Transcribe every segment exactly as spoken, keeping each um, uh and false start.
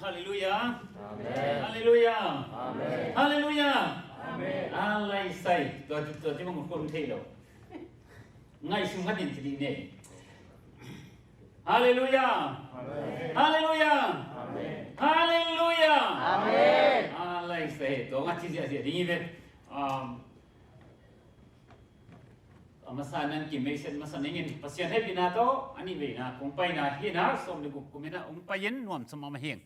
Halleluiah. Amen. Halleluiah. Amen. Halleluiah. Amen. A lai sai. Tua, tua, tua bang khol thei lo. Ngaihsun khat in ci dih ni. Halleluiah. Amen. Halleluiah. Amen. Halleluiah. Amen. A lai sai. Tua nga ci ziahziah ding hi ve. Um, A masa nan kim mei set masa ningin Pasian hehpihna tawh a nih veina kong paina hi-in ah, sawm le guk kum in ah hong pai-in nuam sawm a mah hi ing.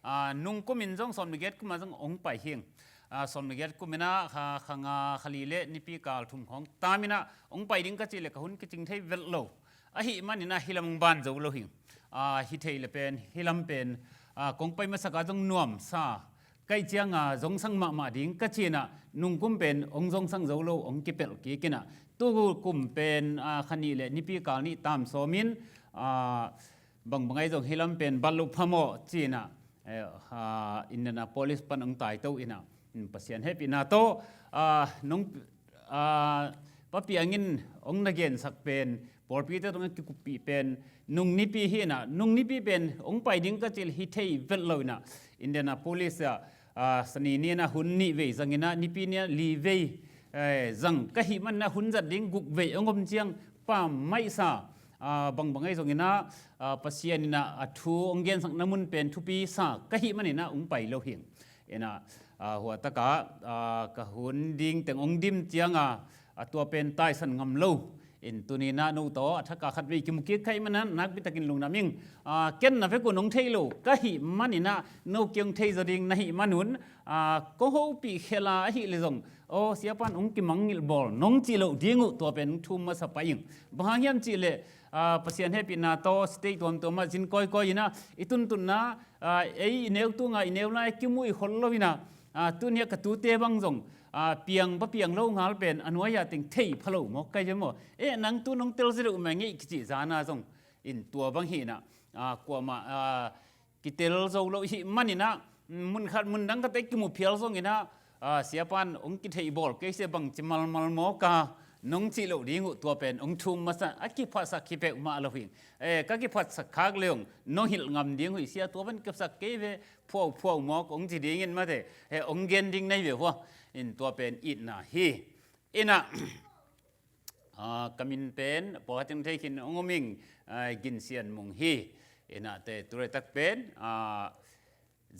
A, nung kum in zong sawm le giat kum ah zong hong pai hi ing. A, sawm le giat kum in ah kha, kha nga, kha li le nipi kal thum khawng tam in ah hong pai ding ka cih leh ka hun kicing thei velh lo. Ahih manin ah hih lam hong ban zo lo hi ing. A, hi thei le pen, hih lam pen, a, kong pai masak a zong nuamsa ka hih ciang a zongsang mahmah ding ka ci-in ah, nung kum pen hong zongsang zo lo, hong kipelh kik in ah, tu kum pen, a, kha nih le nipi kal nih tam sawm in, a, bangbang ahi zong hih lam pen bat loh phamawh ci-in ah, eh, a, Indianapolis pan hong taito in ah, Pasian hehpihna tawh, a, nong a, Pa Piang in hong na gensak pen, pawlpite tungah kikuppih pen, nung nipi hi-in ah, nung nipi pen hong pai ding ka cih leh hi thei velh lo in ah, Indianapolis ah, a, Sani ni-in ah hun nih vei zang in ah, nipi ni-ah li vei, eh, zang ka hih manin ah hun zat ding guk vei hong om ciang pammaih sa, a, bangbang ahi zongin ah, a, Pasian in ah a thu hong gensakna mun pen thupi sa ka hih manin ah hong pai lo hi ing. In ah, a, hua tak ah, a, ka hun ding teng hong dim ciang a, a, tua pen taisan ngam lo. In tuni-in ah no tawh a thak a khat vei kimu kik ka hih manin ah nakpi takin lungdam ing. A, ken na vekun hong thei lo ka hih manin ah no kiang hong thei zaw ding na hih manun, a, kong hopih khel a ahih leh zong, aw, Siapa in hong kimangngilh bawl nong cih loh ding uh, tua pen hong thum masa pah ing. Bang hang hiam cih leh, a, Pasian hehpihna tawh state tuamtuam ah zin kawikawi in ah i tuntunna, a, ei i neu tung a, i neu lai a kimu i khol lo in ah, a, tuni-a ka tute bang zong, a, piang, va piang lo ngal pen a nuai-a teng thei pha lo maw, kai ve maw? Eh, nang tu nong tel zia deuh mah ngei kici zan a zong, in tua bang hi-in ah, a, kuamah, a, kitel zo lo i hih manin ah, mun khat mun dang khat ah i kimu phial zongin ah, a, Siapa in hong kitheih bawl kei se, bangci malmal mawk a nong cih loh ding uh, tua pen hong thum masa, a kiphatsak hi peuhmah lo hi ing. Eh, ka kiphatsak khak leh hong nong hilh ngam ding uh hi sia, tua pen kipsak kei ve, phuauphuau mawk hong ci ding in mate, eh, hong gen ding na hi ve hua. In tua pen itna hi. In ah, a, ka min pen pawlkhat in thei khin hong om ing, a, Gin Sian Mung hi. In ah te, tu laitak pen, a,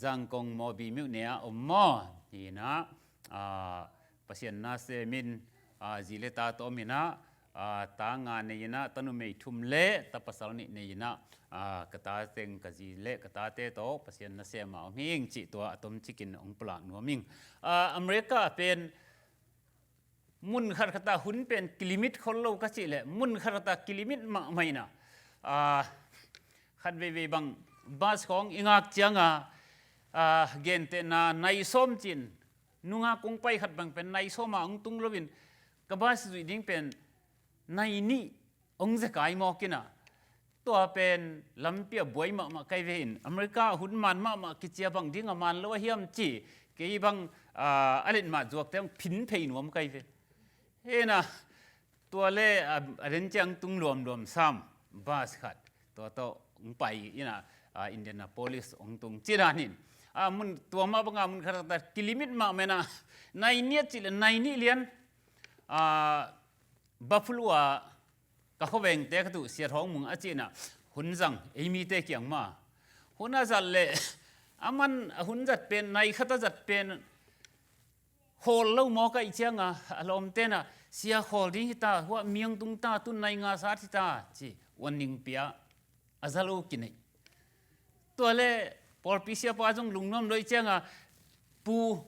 Zangkong Mawbi myone ah om maw? Hi-in ah, a, Pasian na sem in, a, zi le ta tawh om in ah, a, ta nga nei in ah, ta numei thum le ta pasal nih nei in ah, a, ka ta teng, ka zi le ka tate tawh Pasian na sem a om hi ing cih tua a tomcik in hong pulak nuam ing. A, America pen mun khatkhat ah hun pen kilimit khol lo ka cih leh, mun khatkhat ah kilimit mahmah in ah, a, khat veivei bang bus khawng i ngak ciang a, a, gentehna nai sawm ci-in, nunga kong pai khat bang pen nai sawm a hong tung lo in, ka bus zuih ding pen nai nih hong zekai mawk in ah, tua pen lampi ah buai mahmah kai ve in, America hun man mahmah kici a, bang ding a man lo a hiam ci, kei bang, a, a letmat zuakte hong phin phei nuam kai ve. Hi-in ah, tua le, a, a den ciang tung luamluam sam, bus khat. Tua tawh hong pai in ah, a, Indianapolis hong tung ci dan in. A, mun tua mah bang a mun khat ah kilimit mahmah in ah, nai nih a cih leh nai nih lian, a, Buffalo ah ka khuavengte khat uh, Sia Thawng Mung a cihna, hun zang, ei mite kiang mah. Hun a zat leh, aman a hun zat pen, nai khat a zat pen, khawl lo mawk ahih ciang a, a lawmte'n ah, sia khawl ding hi ta, hua miang tung ta, tun nai nga sat hi ta, ci, warning pia, a za lo kineih. Tua leh, pawlpi siapa zong lungnuam lo ahih ciang a, pu,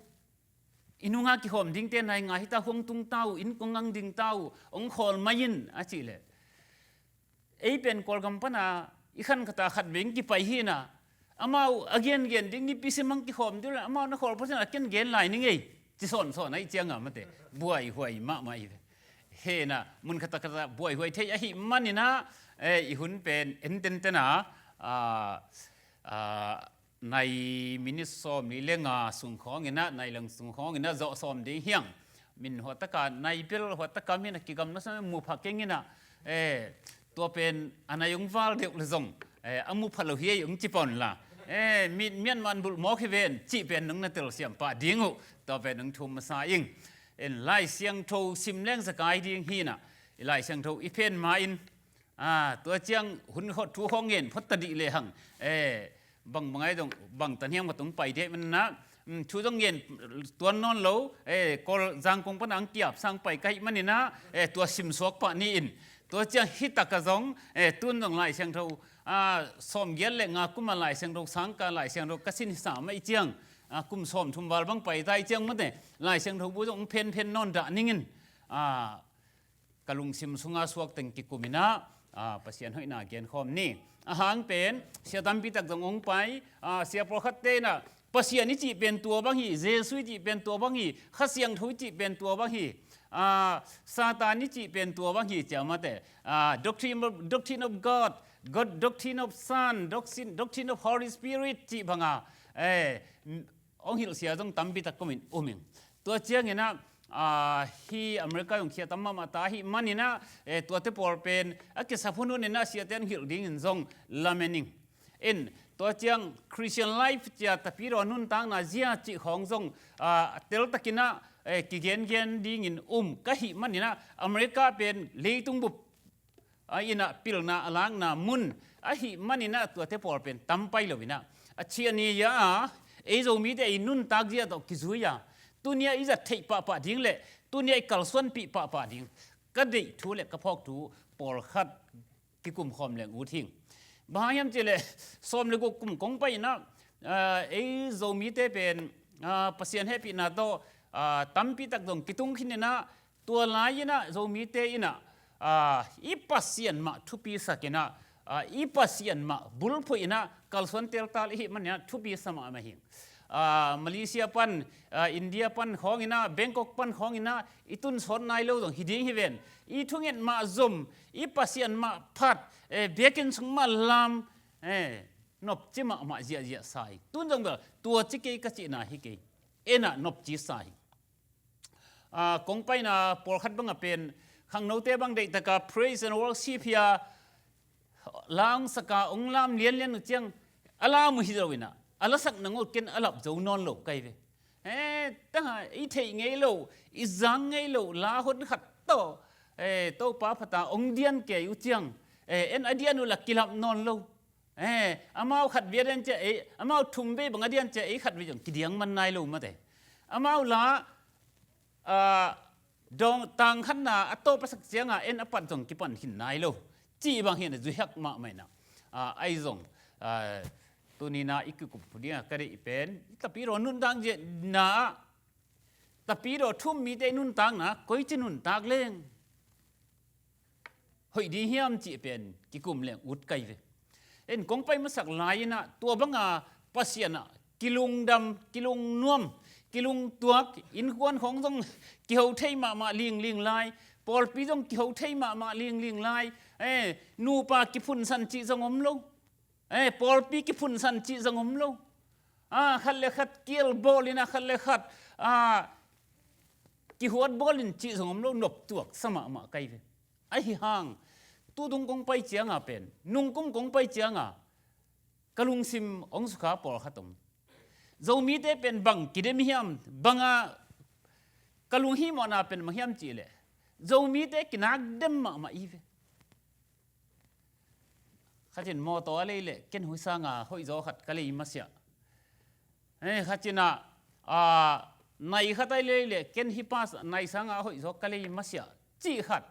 i nunga kikhawm dingte nai nga hi ta, hong tung ta uh, inn kong ang ding ta uh, hong khawl mai in, a cih leh. Ei pen Kawlgam pan a, i khan khat a khat veng kipai hi in ah, amau a gengen ding, nipi sim hong kikhawm ding leh, amau na khawl pah ciang a ken gen lai ning ei, ci sawnsawn ahih ciang a mate, buaihuai mahmah hi ve. Hi in ah, mun khat a khat a buaihuai thei ahih manin ah, eh, i hun pen en tenten a, a, a, nai minit sawmli le nga sung khawng in ah, nai lang sung khawng in ah zawh sawm ding hi hang. Min hua tak a, nai bel hua tak a min a kigamla sawm, mu pha keng in ah, eh, tua pen a nai hong val deuh leh zong, eh, a mu pha lo hi ei hong ci pah un la. eh, mit mian man bulh mawk hi ven cih pen nong na telsiam pah ding uh. Tua pen nong thum masa ing. En, Lai Siangtho sim leng zakai ding hi inah, i Lai Siangtho i phen ma in, ah, tua ciang hun khawh thu khawh ngen phot ta dih lehang, eh, bang bang ai dong, bang tan hiang ma tung pai deh man inah, um, thu zong ngen tuan nawn lo, eh, Kawl Zangkong pan ang kiap sang pai ka hih man inah, eh, tua simsuak pah ni in. Tua ciang hi takah zong, eh, tun zong Lai Siangtho, ah, sawmgiat le nga kum a Lai Siangtho, sangka Lai Siangtho ka sin hi sam a i ciang, ah, kum sawmthum val bang pai ta i ciang mate, Lai Siangtho bu zong phenphen nawn dah ning in, ah, ka lungsim sunga suak teng kikum inah, ah, Pasian hoihna genkhawm ni. A hang pen sia tampi tak zong hong pai, ah, sia pawlkhatte inah Pasian i cih pen tua bang hi, Jesu i cih pen tua bang hi, Kha Siangtho i cih pen tua bang hi, ah, Satan i cih pen tua bang hi, cia mate, ah, doctrine of, doctrine of God, God, doctrine of Son, doctrine, doctrine of Holy Spirit cih banga, eh, hong hilh sia zong tampi tak kum in um ing. Tua ciang inah, ah, hi America zong khia tam mahmah ta ahih man inah, eh, tuate pawl pen a kisap hunhun inah siate an hilh ding in zong lamen ing. In, tua ciang Christian life cia tapidaw nuntakna zia cih khawng zong, ah, tel tak inah, eh, kigengen ding in um ka hih man inah, America pen leitung bup, ah, inah pilna a lakna mun ahih man inah tuate pawl pen tam pai lo inah, a ciah ni a, ei Zomite i nuntak zia tawh kizui a, tuni a i zat theih pahpah ding le tuni a i kalsuanpih pahpah ding ka deih thu le ka phawk thu pawlkhat kikum khawm leng ut hing. Bang hang hiam cih leh, sawm le guk kum kong pai inah, ah, ei Zomite pen, ah, Pasian hehpihna tawh, ah, tampi tak zong kitung khin inah, tua lai inah Zomite inah, ah, i Pasian mah thupi sak inah, ah, i Pasian mah bulphuh inah kalsuan teltal i hih man inah thupi sa mahmah hing. Ah, Malaysia pan, ah, India pan khawng inah, Bangkok pan khawng inah i tun sawt nai lo zong hi ding hi ven. I thunget mah zom, i Pasian mah phat, eh, biakinn sung mah lam, eh, nopci mahmah ziahziah sa hi. Tun zong bel tua ci kei ka cihna hi kei. Enah nopci sa hi. Ah, kong paina pawlkhat bangah pen khangnote bang deih taka praise and worship hi a, la hong saka hong lam lianlian uh ciang, a lam uh hi zo inah, a lasak nang uh ken a lap zo nawn lo kai ve. Eh, tanga i theih ngei lo, i zang ngei lo la hon khat tawh, eh, Topa phata hong dian kei uh ciang, eh, en a dian uh la kilap nawn lo. Eh, amau khat vei a dian ciah ei, amau thum vei bang a dian ciah ei khat vei zong kidiang man nai lo mate. Amau la, ah, dong tang khatna a tawp a sak cianga en a pat zong kipan khin nai lo. Cih bang hi inah zui hak mahmah inah. Ah, ahi zong, ah, tuni inah i kikum phu dinga ka deih pen, tapidaw nuntak zia na, tapidaw thu-um mite nuntakna koici nuntak leng hoih ding hiam cih pen kikum leng ut kai ve. En, kong pai masak lai inah tua banga Pasian ah kilungdam, kilungnuam, kilungtuak, innkuan khawng zong kiho thei mahmah lingling lai, pawlpi zong kiho thei mahmah lingling lai, eh, nupa kiphunsan cih zong om lo. Eh, pawlpi kiphunsan cih zong om lo. Ah, khat le khat kial bawl inah, khat le khat, ah, kihuat bawl in cih zong om lo, noptuak sa mahmah kai ve. Ahi hang, tutung kong pai cianga pen, nungkum kong pai cianga ka lungsim hong sukha pawlkhat om. Zomite pen bang kidem hiam, banga ka lunghimawhna pen bang hiam cih leh, Zomite kinak dem mahmah i ve. Khatin mawtaw a lei leh ken hui sanga hoihzaw khat ka lei masiah. Eh, khatin ah, ah, nai khat a lei leh ken hih pa sa-, nai sanga hoihzaw ka lei masiah. Cih khat.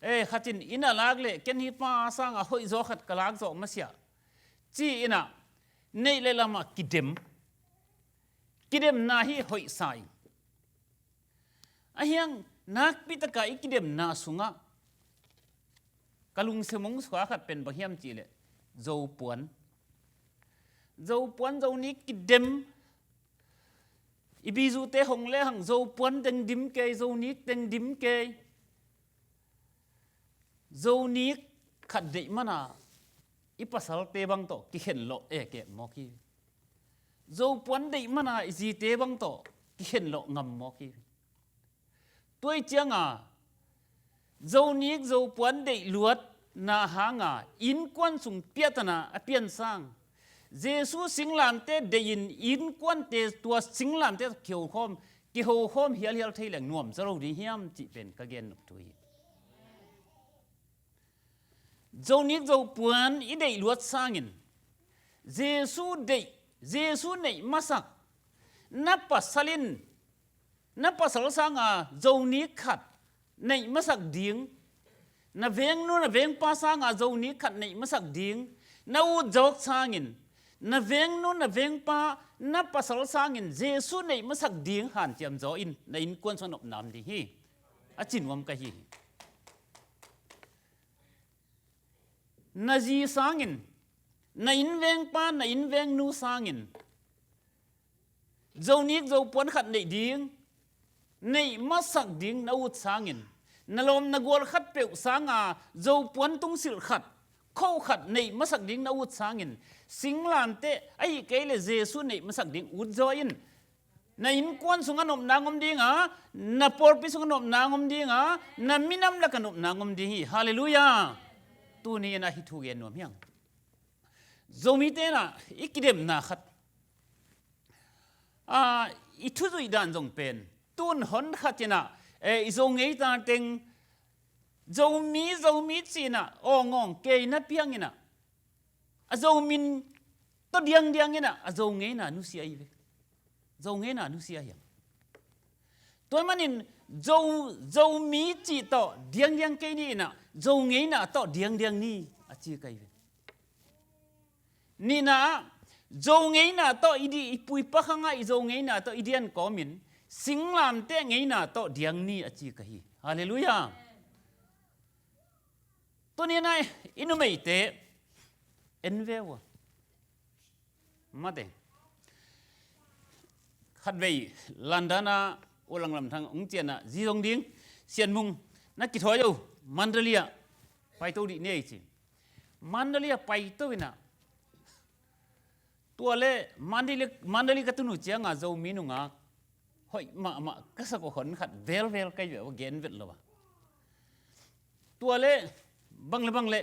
Eh, khatin inn a lak leh ken hih pa sanga hoihzaw khat ka lakzawh masiah. Cih inah neih le lamah kidem. Kidemna hi hoih sa ing. Ahi hang nakpi taka i kidemna sungah ka lungsim hong sukha khat pen bang hiam cih leh, Zopuan. Zopuan, Zonik kidem. I bizute hong lehang Zopuan teng dim kei, Zonik teng dim kei. Zonik khat deih mana i pasalte bang tawh kikhen lawh ekek mawk hi. Zopuan deih mana i zite bang tawh kikhen lawh ngam mawk hi. Tua ih cianga Zonik Zopuan deih luatna hanga innkuan sung piatana a piansang, Jesu singlamte deihin innkuante tua singlamte kihokhawm, kihokhawm hialhial thei leng nuam zaw lo ding hiam cih pen ka gen nop thu hi. Zonik Zopuan i deih luat sangin Jesu deih, Jesu neih masak, na pasal in, na pasal sanga Zonik khat neih masak ding, na vengnu na vengpa sanga Zonik khat neih masak ding na ut zawk sangin, na vengnu na vengpa na pasal sangin Jesu neih masak ding hanciam zaw in na innkuan sung nopna om ding hi. A ci nuam ka hi hi. Na zi sangin, na innvengpa na innvengnu sangin Zonik Zopuan khat neih ding, neih masak ding na ut sangin, na lawm na gual khat peuh sanga Zopuan tungsilh khat, khoh khat neih masak ding na ut sangin, singlamte ahih kei le Jesu neih masak ding ut zaw in. Na innkuan sungah nopna ngom dinga, na pawlpi sungah nopna ngom dinga, na minam lakah nopna ngom ding hi. Halleluiah. Tuni in ah hih thu gen nuam hiang. Zomite in ah i kidemna khat, a, i thuzuih dan zong pen tun hon khat in ah, e, i Zo ngeita teng Zomi, Zomi ci in ah awngawng keina piang in ah, a Zomin tawh diangdiang in ah a Zo ngeina nusia hi ve. Zo ngeina nusia hiang. Tua manin Zo, Zomi cih tawh diangdiang kei ni in ah Zo ngeina tawh diangdiang ni a ci ka hi ve. Nihna ah Zo ngeina tawh i di, i pu i pa khangah i Zo ngeina tawh i dian kawmin singlamte ngeina tawh diang ni a ci ka hi. Halleluiah. Tuni in ah i numeite en ve uh a, mate. Khatvei London ah u Langlam Thang hong cian ah zi zong ding Sian Mung na kithawi uh, Mandalay ah paito dih ni ei ci. Mandalay ah paito in ah, tua le Mandalay, Mandalay ka tun uh cianga Zomi nungak hoih mahmah ka sak uh hon khat velvel ka hi ve uh a, gen vet lo a. Tua le bang le bang le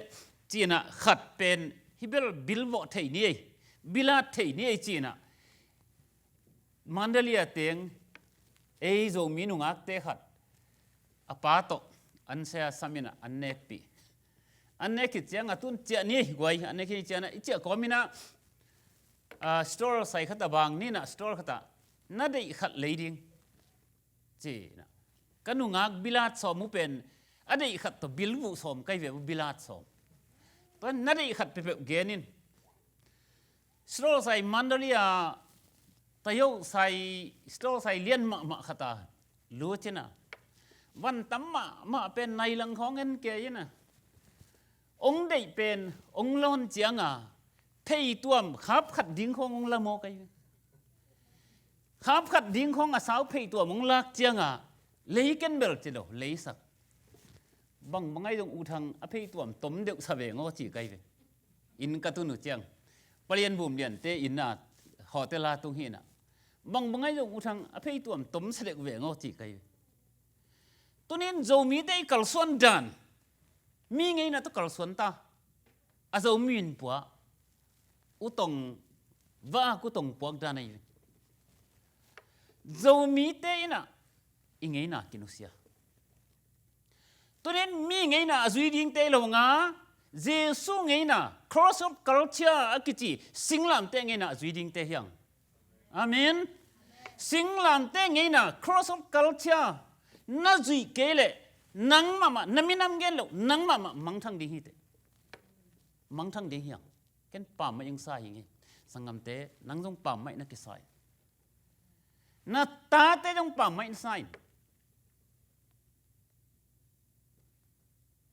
ci in ah khat pen hih bel bil vawh thei ni ei, bil at thei ni ei ci in ah Mandalay a teng ei Zomi nungakte khat a pa tawh an sia sam in ah an nekpih. An nek khit ciangah tun ciah ni ei guai, an nek khit ciangah i ciah kawm in ah, a, stall sai khat ah bang ni in ah stall khat ah na deih khat lei ding ci in ah. Ka nungak bil at sawm uh pen a deih khat tawh bil vuh sawm ka hi ve uh, bil at sawm. Tua na deih khat peuhpeuh gen in. Stall sai Mandalay ah tayo sai, stall sai lian mahmah khat ah lut in ah, van tam mahmah pen nai lang khawng en kei in ah, ong deih pen ong lawn cianga pheituam khap khat ding khawng ong la maw ka hi. Khap khat ding khawng a sau pheituam ong lak cianga lei ken bel ci lo, lei sak. Bangbang ahi zong U Thang a pheituam tom deuh sa veng aw ci ka hi ve. Inn ka tun uh ciang Palian Bum Liante inn ah hotel a tung hi in ah, bangbang ahi zong U Thang a pheituam tom sa deuh veng aw ci ka hi ve. Tuni in Zomite i kalsuan dan, mi ngeina tawh kalsuan ta. A Zomi in pua, U Tong va, U Tong puak dan ahi ve. Zomite in ah i ngeina kinusia. Tuni in mi ngeina a zui dingte hi lo nga, Jesu ngeina, cross of culture a kici singlamte ngeina a zui dingte hiang. Amen. Singlamte ngeina, cross of culture na zuih kei leh nang mahmah, na minam gen loh, nang mahmah mangthang ding hi teh. Mangthang ding hiang. Ken pammaih ong sa hi ngei. Sanggamte, nang zong pammaih na kisa hi. Na tate zong pammaih na sa hi.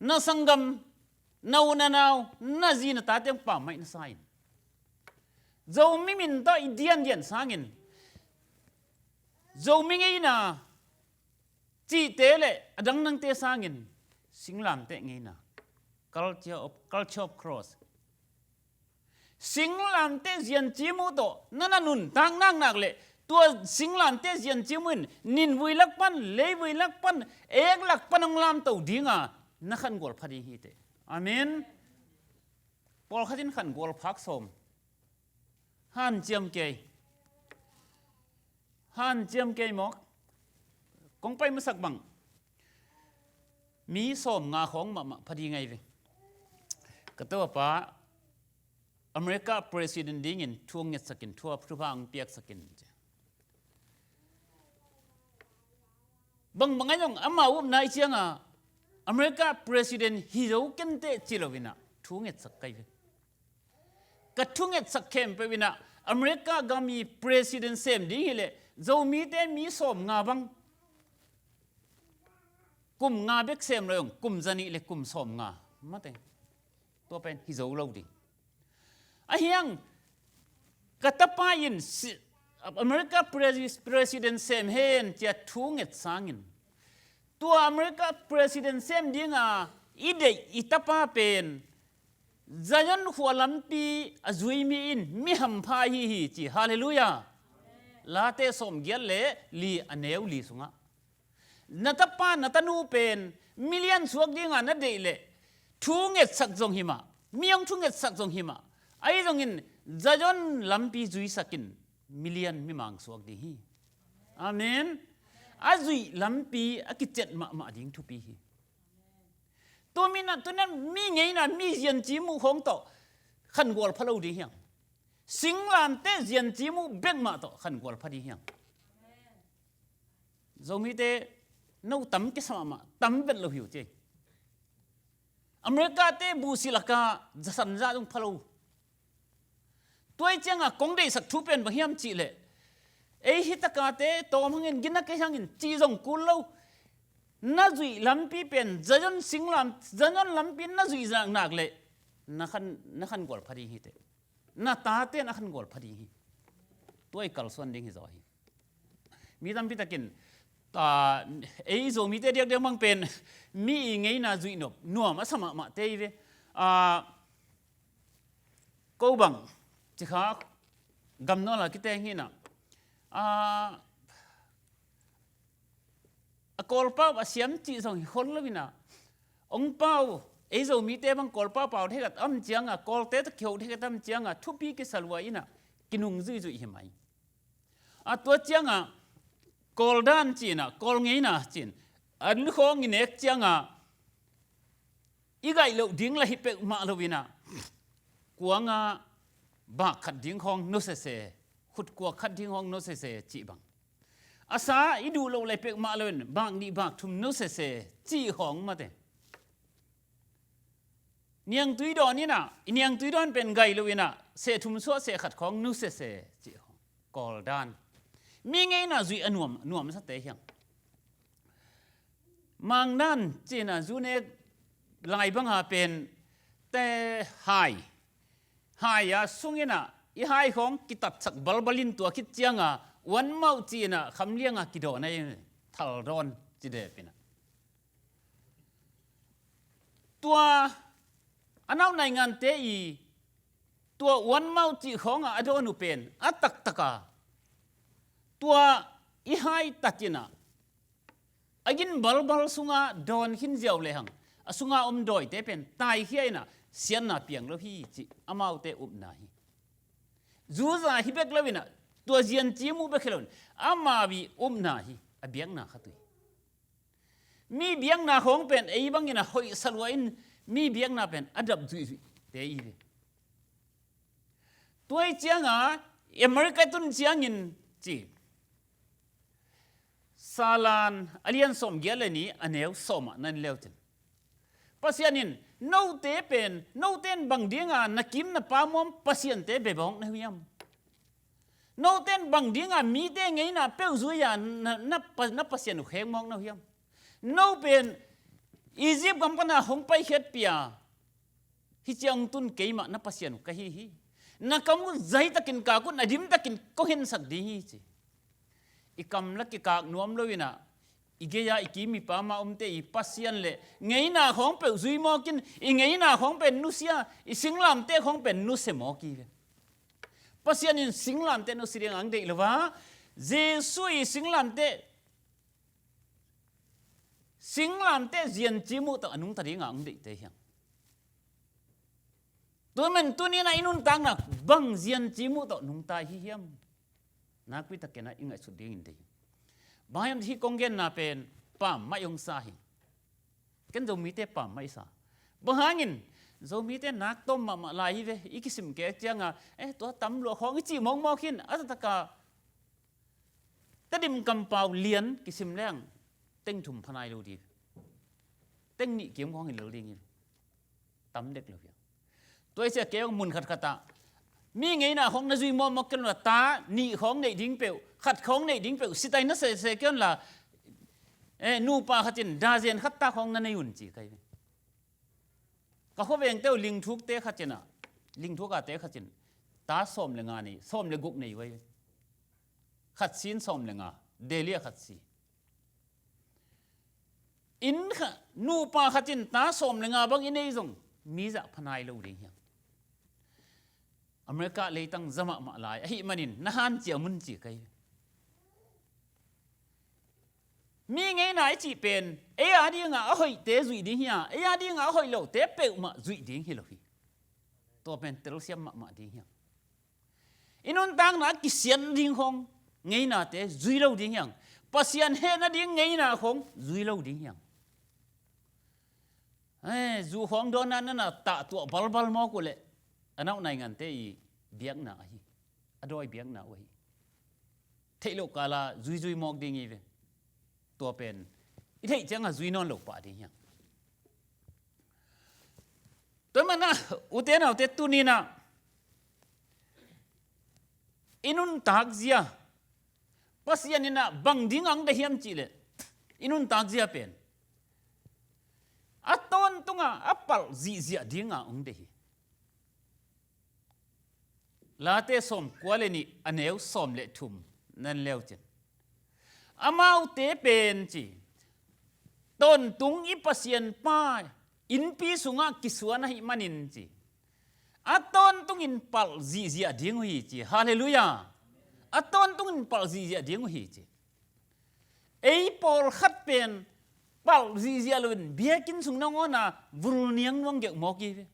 Na sanggam, na u na nau, na zi na tate ong pammaih na sa hi. Zomi min tawh i diandian sangin, Zomi ngeina cihte le a dangdangte sangin singlamteh ngeina, culture of, culture of cross. Singlamteh ziancim uh tawh na na nuntak naknak le tua singlamteh ziancim uh in ninvui lak pan, leivui lak pan, ek lak pan hong lamto dinga na khangual pha ding hi teh. Amen. Pawlkhat in khangual phak sawm. Hanciam kei. Hanciam kei mawk. Kong pai masak bang mi sawm nga khawng mahmah pha ding ahi ve. Ka tapa America president dingin thu hong ngetsakin, thu a, thupha hong piaksakin. Bangbang ahi zong ama upna i cianga America president hi zo kenteh ci loinah thu ngetsak ka hi ve. Ka thu ngetsak khempeuh inah America gam i president sem ding hileh Zomite mi sawm nga bang, kum nga bek sem lo zong kum zanih le kum sawm nga mate. Tua pen hi zo lo ding. Ahiang ka tapa in si-, America pres-, president sem hen cia thu nget sangin, tua America president sem dinga i deih i tapa pen Zion khua lampi a zui mi in mi hampha hi hi ci. Halleluiah. Late sawmgiat le li a neu li sungah na tapa na tanu pen million suak dinga na deih leh thu ngetsak zong hi mah, mi hong thu ngetsak zong hi mah, ahi zongin Zion lampi zuisakin million mimang suak ding hi. Amen. A zuih lampi a kicet mahmah ding thupi hi. Tua minah tunan mi ngeina mi ziancimu khawng tawh khangual pha lo ding hiang. Singlamteh ziancimu bekmah tawh khangual pha ding hiang. Zomite no tam kisa mahmah, tam vet lo hi uh ci. Americate buhsi laka zasan zah zong pha lo. Tua i cianga kong deihsak thu pen bang hiam cihleh, ei hitakate tawm hangin gina kei hangin cih zong kul lo. Na zuih lampi pen Zion singlam, Zion lampi na zuih naknak leh na khan, na khangual pha ding hiteh. Na tate na khangual pha ding hi. Tua i kalsuan ding hi zaw hi. Mi tampi takin, ah, ei Zomite diakdiak mang pen mi i ngeina zuihnop nuam a sa mahmah te i ve. Ah, ko bang cikha gamnual a kiteng hinah, ah, a Kawlpau a siam cih zong hi khol lo inah, ong pau, ei Zomite bang Kawlpau pau thekhat am cianga, Kawlte tawh kiho thekhat am cianga thupi kisa lua inah kinung zuihzuih hi mai. A tua cianga Kawldan cinah, Kawl ngeina cin, an khawng i nek cianga i gaih loh ding la hi peuhmah lo inah, kuanga bak khat ding khawng nusese, khutkua khat ding khawng nusese cih bang, a sa i duh loh lai peuhmah lo in bak nih bak thum nusese cih khawng mate. Niangtui dawn inah, i niangtui dawn pen gaih lo inah seh thum suah seh khat khawng nusese cih khawng. Kawldan. Mi ngeina zuih a nuam, nuamsate hiang. Mangdan cinah zu nek lai banga pen te hai, hai a sung inah i hai khawng kitatsak balbalin tua khit cianga uanmauh cinah khamlianga kidawn ahi, thaldawn ci dep inah. Tua a nau naingante i tua uanmauh cih khawngah a dawn uh pen a taktaka tua i hai tatinah a gin balbal sunga dawn khin ziau lehang a sunga om dawite pen taikhia inah siatna piang lo hi cih amaute upna hi. Zuza hi bek lo inah tua ziancimu bek hi lo in amau i upna hi, a biakna khat uh hi. Mi biakna khawng pen ei bangin a hoih salua in mi biakna pen a dap zuihzuih te i ve. Tua i cianga America tun ciangin ci. Salan a lian sawmgiat le nih a neu sawmah nan leutin Pasian in note pen, note in bang dinga na kim na pamuam pasiante bebawk na hiam? Note in bang dinga mite ngeina peuh zuia na, na, na pasian uh khengmawk na hiam? No pen Egypt gam pana hong paikhiat pia hi ciang tun keimah na pasian uh ka hi hi. Na kam uh zaitakin kak un a dimtakin kong hensak ding hi ci. I kam la kikak nuam lo inah i gei-a i kim i pama omte i pasian le ngeina khawng peuh zui mawkin i ngeina khawng pen nusia, i singlamte khawng pen nusia mawk hi ve. Pasian in singlamte nusia ding ang deih lo a, Jesu i singlamte, singlamte ziancimu tawh a nungta dinga ang deihte hiang. Tua man tuni-in ah i nuntakna bang zian ci muh tawh nungta i hi hiam? Nakpi takin ah i ngaihsut dingin deih hi. Bang hiam, hih kong genna pen pammaih hong sa hi. Ken Zomite pammaih sa. Bang hangin? Zomite nak tawm mahmah lai hi ve. I kisim kik ciangin, eh, tua tam lua khawng i cih mawkmawk hi-in, a taktak a Tedim kampau lian kisim leng teng thum pha nai lo ding. Teng nih kiim khawng hi lel ding hi. Tam dek lo hi. Tua hi ciang kei hong mun khatkhat ah mi ngeina khawng na zui mawkmawk kei un la, ta nih khawng neih ding peuh, khat khawng neih ding peuh, sitai na sese kei un la, eh, nupa khat in dazen khat ta khawng na nei un ci ka hi. Ka khuavengte uh Lingthukte khat in ah, Lingthuk ate khat in ta sawm le nga nei, sawm le guk nei uh hi. Khat si in sawm le nga, Delhi ah khat si. Inn kha, nupa khat in ta sawm le nga bang i nei zong, mi zah pha nai lo ding hi hang. America leitang za mahmah lai ahih manin na hanciam un ci ka hi. Mi ngeina i cih pen ei a dingin a hoihte zuih ding hi a, ei a dingin a hoih lote peuhmah zuih ding hi lo hi. Tua pen telsiam mahmah ding hi hang. I nuntakna a kisiat ding khawng ngeinate zui lo ding hi hang. Pasian hehna ding ngeina khawng zui lo ding hi hang. Eh, zu khawng dawnna na na tahtuah balbal mawk uh leh a nauh naingante i biakna ahi, a dawi biakna uh ahi. Theih loh kala zuizui mawk ding hi ve. Tua pen i theih ciangin zui nawn lo pah ding hi hang. Tua hi manin ah, ute naute, tuni-in ah i nuntak zia, Pasian in ah bang dingin hong deih hiam cih leh, i nuntak zia pen a tawntungin a palh zihziah dingin hong deih hi. Late sawmkua le nih, a neu sawm le thum na en le uh cin, amaute pen ci, tawntung i Pasian Pa innpi sungah kisuan ahih manin ci, a tawntungin palh zihziah ding uh hi ci. Halleluiah. A tawntungin palh zihziah ding uh hi ci. Ei pawlkhat pen palh zihziah loin biakinn sung nangawn ah vulniang nuang geuh mawk hi ve.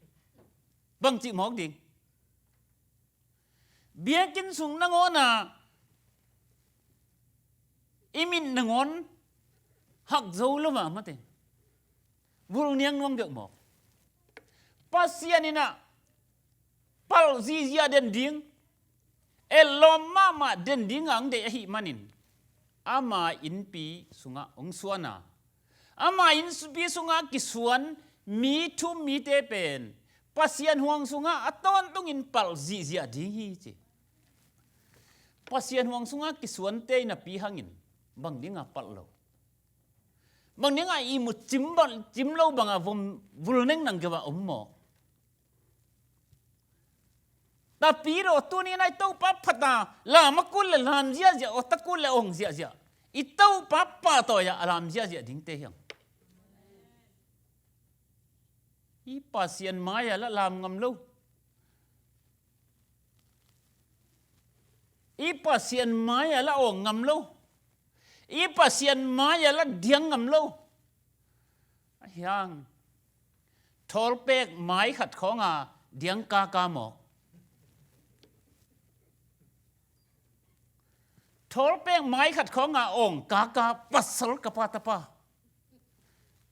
Bangci mawk ding? Biakinn sung nangawn ah i mit nangawn hak zo lo mah mate. Vulniang nuang geuh mawk. Pasian in ah palh zihziah den ding, etlawm mahmah den dingin hong deih ahih manin, ama innpi sungah hong suan a, ama innpi sungah kisuan mi thum mite pen Pasian huang sungah a tawntungin palh zihziah ding hi ci. Pasian huang sungah kisuante i napi hangin bang dingin palh lo? Bang dingin ihmut cim bang, cim lo bangin vom vulneng nang geuhah om maw? Tapidaw, tuni-in ah i Topa phat a lam a kul leh lam ziahziah, awt a kul leh awng ziahziah, i Topa pahtawi-ah a lam ziahziah dingte hi hang. I Pasian mai-ah lah lam ngam lo. I Pasian mai-ah lah awng ngam lo. I Pasian mai-ah lah diang ngam lo. Ahi hang, thawlpek mai khat khawngah diang kaka mawk, thawlpek mai khat khawngah awng kaka, pasal ka pa tapa,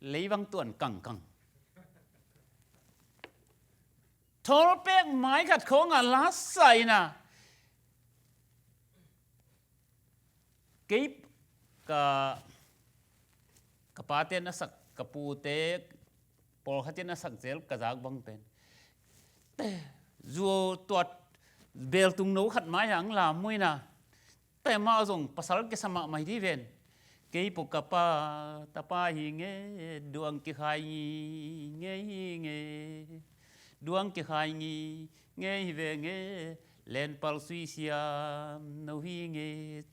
leivang tuan kangkang. Thawlpek mai khat khawngah lasa in ah, kei ka, ka pate'n a sak, ka pute pawlkhat in a sak zel ka zak bang pen, te, zu tuat beltung no khat mai-ah hong lam uh in ah, te, amah zong pasal kisa mahmah hi ding ven. Kei pawh ka pa tapa hi nge, duang kikhai ngi nge hi nge, duang kikhai ngi nge hi ve nge, lenpal sui siam no hi nge,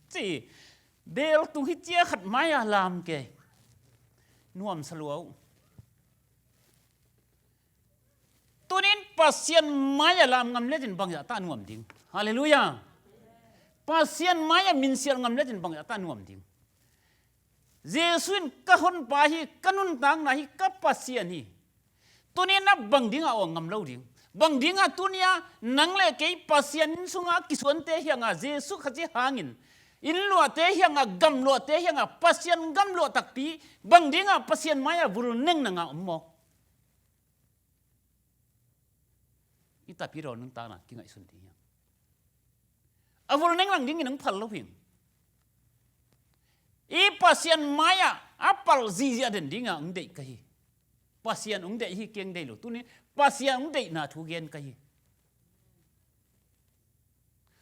ci. Beltung hi cia khat mai-ah lam kei. Nuamsa lua uh. Tuni-in Pasian mai-ah lam ngam lecin bangzah ta nuam ding? Halleluiah. Pasian mai-ah minsiat ngam lecin bangzah ta nuam ding? Jesuh in ka honpa hi, ka nuntakna hi, ka Pasian hi. Tuni-in ah bang dingin awng ngam lo ding? Bang dinga tuni-a nang le kei Pasian inn sunga kisuante hianga Jesu Khazih hangin, inn luahte hianga, gam luahte hianga, Pasian gam luah takpi bang dinga Pasian mai-ah vul neng nanga om maw? I tapi rawl nuntakna kingaihsun ding hiam? A vul neng lang dingin hong phal lo hing. I Pasian mai-ah a palh zihziah den dinga hong deih ka hi. Pasian hong deih hi keng deih lo. Tuni Pasian hong deihna thu gen ka hi.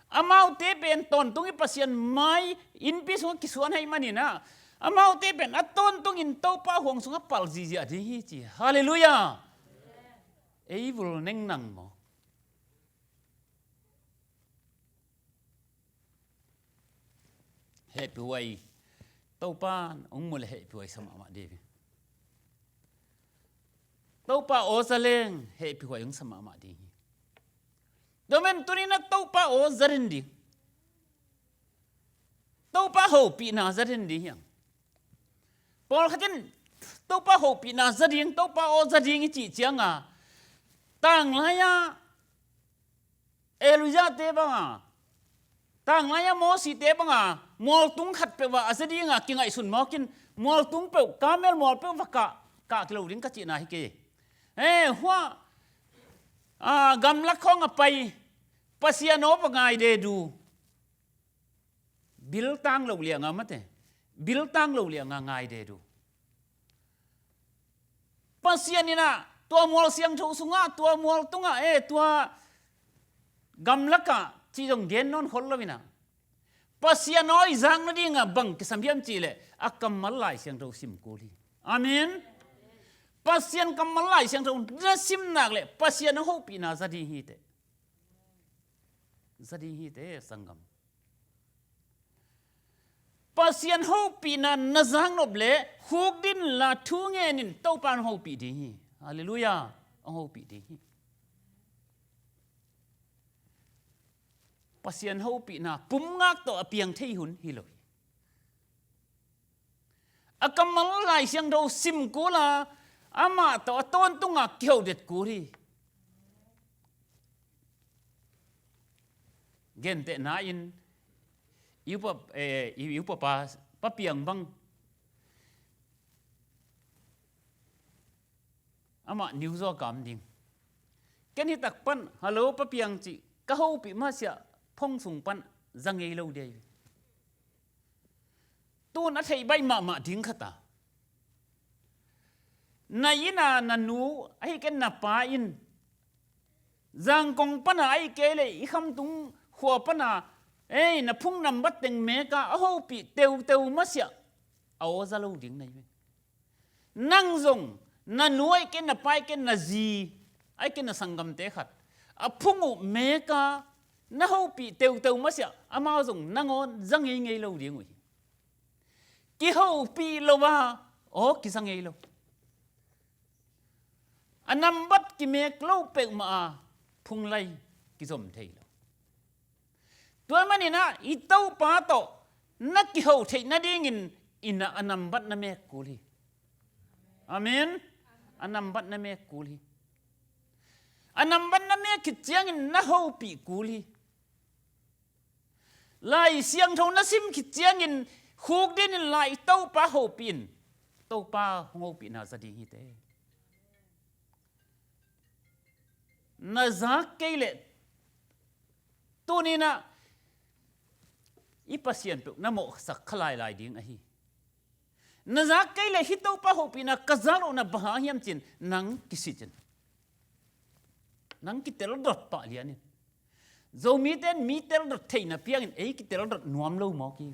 Amaute pen tawntung i Pasian mai innpi sungah kisuan ahih manin ah, amaute pen a tawntungin Topa huang sungah palh zihziah ding hi ci. Halleluiah. Ei vul neng nang maw? Hehpihhuai, Topa hong mu le hehpihhuai sa mahmah ding hi. Topa aw za leng hehpihhuai hong sa mahmah ding hi. Tua man tuni-in ah Topa aw za den ding. Topa hopihna za den ding hiam? Pawlkhat in Topa hopihna za ding, Topa aw za ding i cih cianga, tanglai-a Elijah-te banga, tanglai-a Moses-te banga mualtung khat peuh ah a za dinga kingaihsun mawkin, mualtung peuh, Karmel mual peuh va kah, kah kilo ding ka cihna hi kei. He, hua, a, gamlak khawng a pai, Pasian aw va ngai dedu. Bil tang lo lianga mate, bil tang lo lianga ngai dedu. Pasian in ah tua mual siangtho sungah, tua mual tungah, eh, tua gamlakah cih zong gen nawn khol lo in ah, Pasian aw i zak nadinga bang kisam hiam cih leh a kammal Lai Siangtho sim kul hi. Amen. Pasian kammal Lai Siangtho na sim nak leh Pasian a hopihna za ding hi teh. Za ding hi teh, sanggam. Pasian hopihna na zaknop leh khukdin la thu ngenin Topa hong hopih ding hi. Halleluiah. Hong hopih ding hi. Pasian hopihna pumngak tawh a piang thei hun hi lo hi. A kammal Lai Siangtho sim kul a, amah tawh a tawntunga kiho det kul hi. Gentehna in, i upa, eh, i upa pa, Pa Piang bang, amah New York a om ding. Ken hi tak pan, "Hello, Pa Piang," cih ka hopih masiah phone sung pan za ngei lo ding hi. Tun a theih baih mahmah ding khat a, na inn a na nu, ahih kei leh na pa in, Zangkong pana ahih kei leh i Khamtung khua pana, ei, na phone nambat teng meka a hopih teuteu masiah a aw za lo ding na hi ve. Nang zong na nu ahih kei leh na pa ahih kei leh na zi ahih kei leh na sanggamte khat a phone uh meka na hopih teuteu masiah amau zong nang aw za ngeingei lo ding uh hi. Kihopih lo a aw kiza ngei lo. A nambat kimek lo peuhmah a phone lai kizom thei lo. Tua manin ah i Topa tawh na kiho theih nadingin inn ah a nambat na mek kul hi. Amen. A nambat na mek kul hi. A nambat na mek khit ciangin na hopih kul hi. Lai Siangtho na sim khit ciangin khukdinin la i Topa hopih in, Topa hong hopihna za ding hi teh. Na zak kei leh tuni-in ah i Pasian peuh na mawhsak kha lailai ding ahi. Na zak kei leh hih Topa hopihna ka zak lohna bang hang hiam ci-in nang kisit in, nang kiteldot pah lian in. Zomite in mi teldot theihna piangin ei kiteldot nuam lo mawk hi.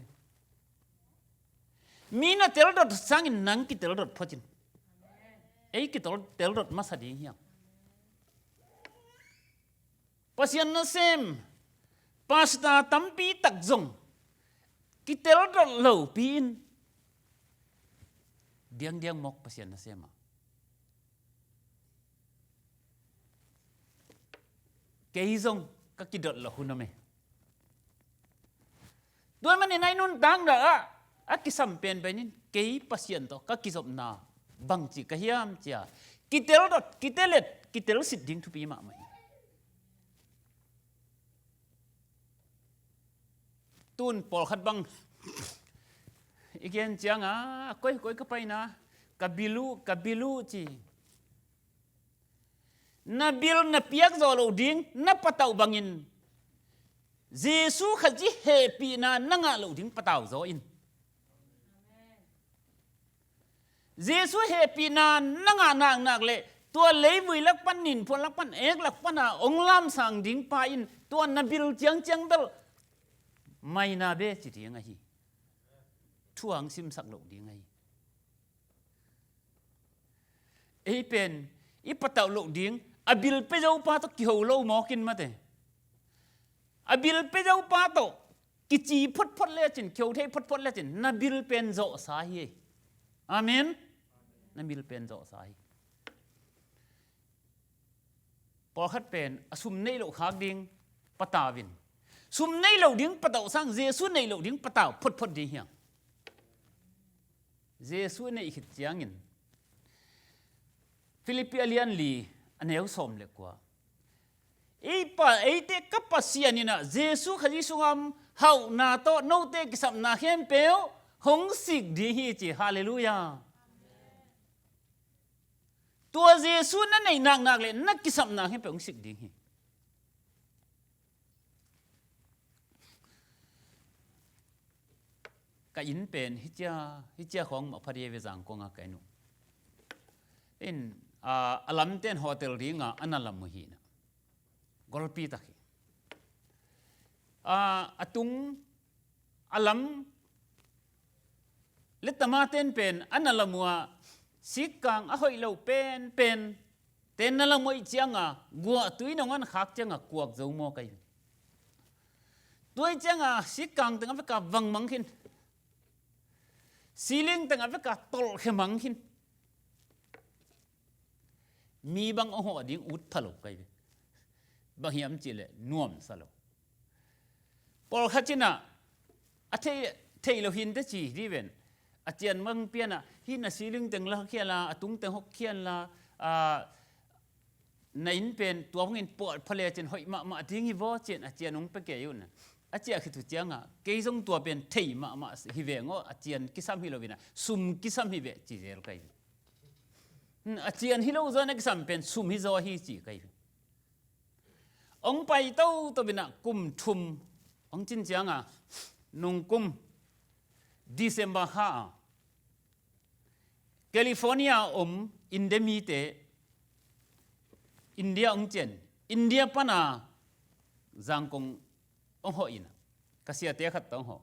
Mi na teldot sangin nang kiteldot phot in. Ei kitel, teldot masa ding hiam? Pasian nasem pastor tampi tak zong kiteldot lopi in diangdiang mawk Pasian nasem ah. Kei zong ka kidot loh hun om e. Tua manin ah i nuntakna ah a kisam penpen in kei Pasian tawh ka kizopna bangci ka hiam ci-a kiteldot, kitelet, kitelsit ding thupi mahmah hi. Tun pawlkhat bang i gen cianga, koi koi ka paina, ka bil uh, ka bil uh ci. Na bil na piak zawh loh ding na patauh bangin Jesu Khazih hehpihna na ngah loh ding patau zaw in. Jesu hehpihna na ngah naknak le tua leivui lak pan, ninphuan lak pan, ek lak pana hong lamsang ding pa in tua na bil ciangciang bel maina be ci ding ahi. Thu hong simsak loh ding ahi. Ei pen i patauh loh ding a bil pia zo pa tawh kiho lo mawk in mate. A bil pia zo pa tawh kici photphot lecin, kiho thei photphot lecin, na bil pen zawhsa hi. Amen. Na bil pen zawhsa hi. Pawlkhat pen a sum neih loh khak ding patau in, sum neih loh ding patauh sang Jesu neih loh ding patau photphot ding hiam? Jesu neih khit ciangin Philippi a lian li a neu sawm le kua, ei pa, eite ka Pasian in ah Jesu Khazih sungah hauhna tawh note kisapna khempeuh hong sik ding hi ci. Halleluiah. Tua Jesu na neih naknak le na kisapna khempeuh hong sik ding hi. Ka inn pen hicia, hicia khawng mah pha dih ve, Zangkong a ka inn uh. In, a, a lamten hotel dinga a na lam uh hi na. Golpi tak hi. A, a tung a lam le tamaten pen a na lam uh a, sikkang a hoih lo penpen ten na lam uh ih cianga guahtui nong an khak cianga kuak zo maw kai. Tua ih cianga sikkang teng a veka vangmang khin, ceiling teng a veka tolhkhe mang khin. Mi bang a hawh ding ut pha lo kai ve. Bang hiam cihleh nuamsa lo. Pawlkhat cinah a thei, thei lo hinte ci dih ven. A cian mang pianah hih na ceiling teng la khiala, a tung teng hok khiala, a, na inn pen tua bangin puah pha lecin hoih mahmah ding hi vaw cin a cian hong pia kei uh na. A ciah khit uh ciangah kei zong tua pen thei mahmah hi veng aw, a cian kisam hi lo inah sum kisam hi veh ci zel kai. Hmm, a cian hi lo zaw na kisam pen sum hi zaw hi ci kai. Hong pai toto inah kum thum hong cin cianga nungkum December kha a California a om India mite India hong cian, India pana Zangkong hong hawh inah ka siate khat tawh hong hawh.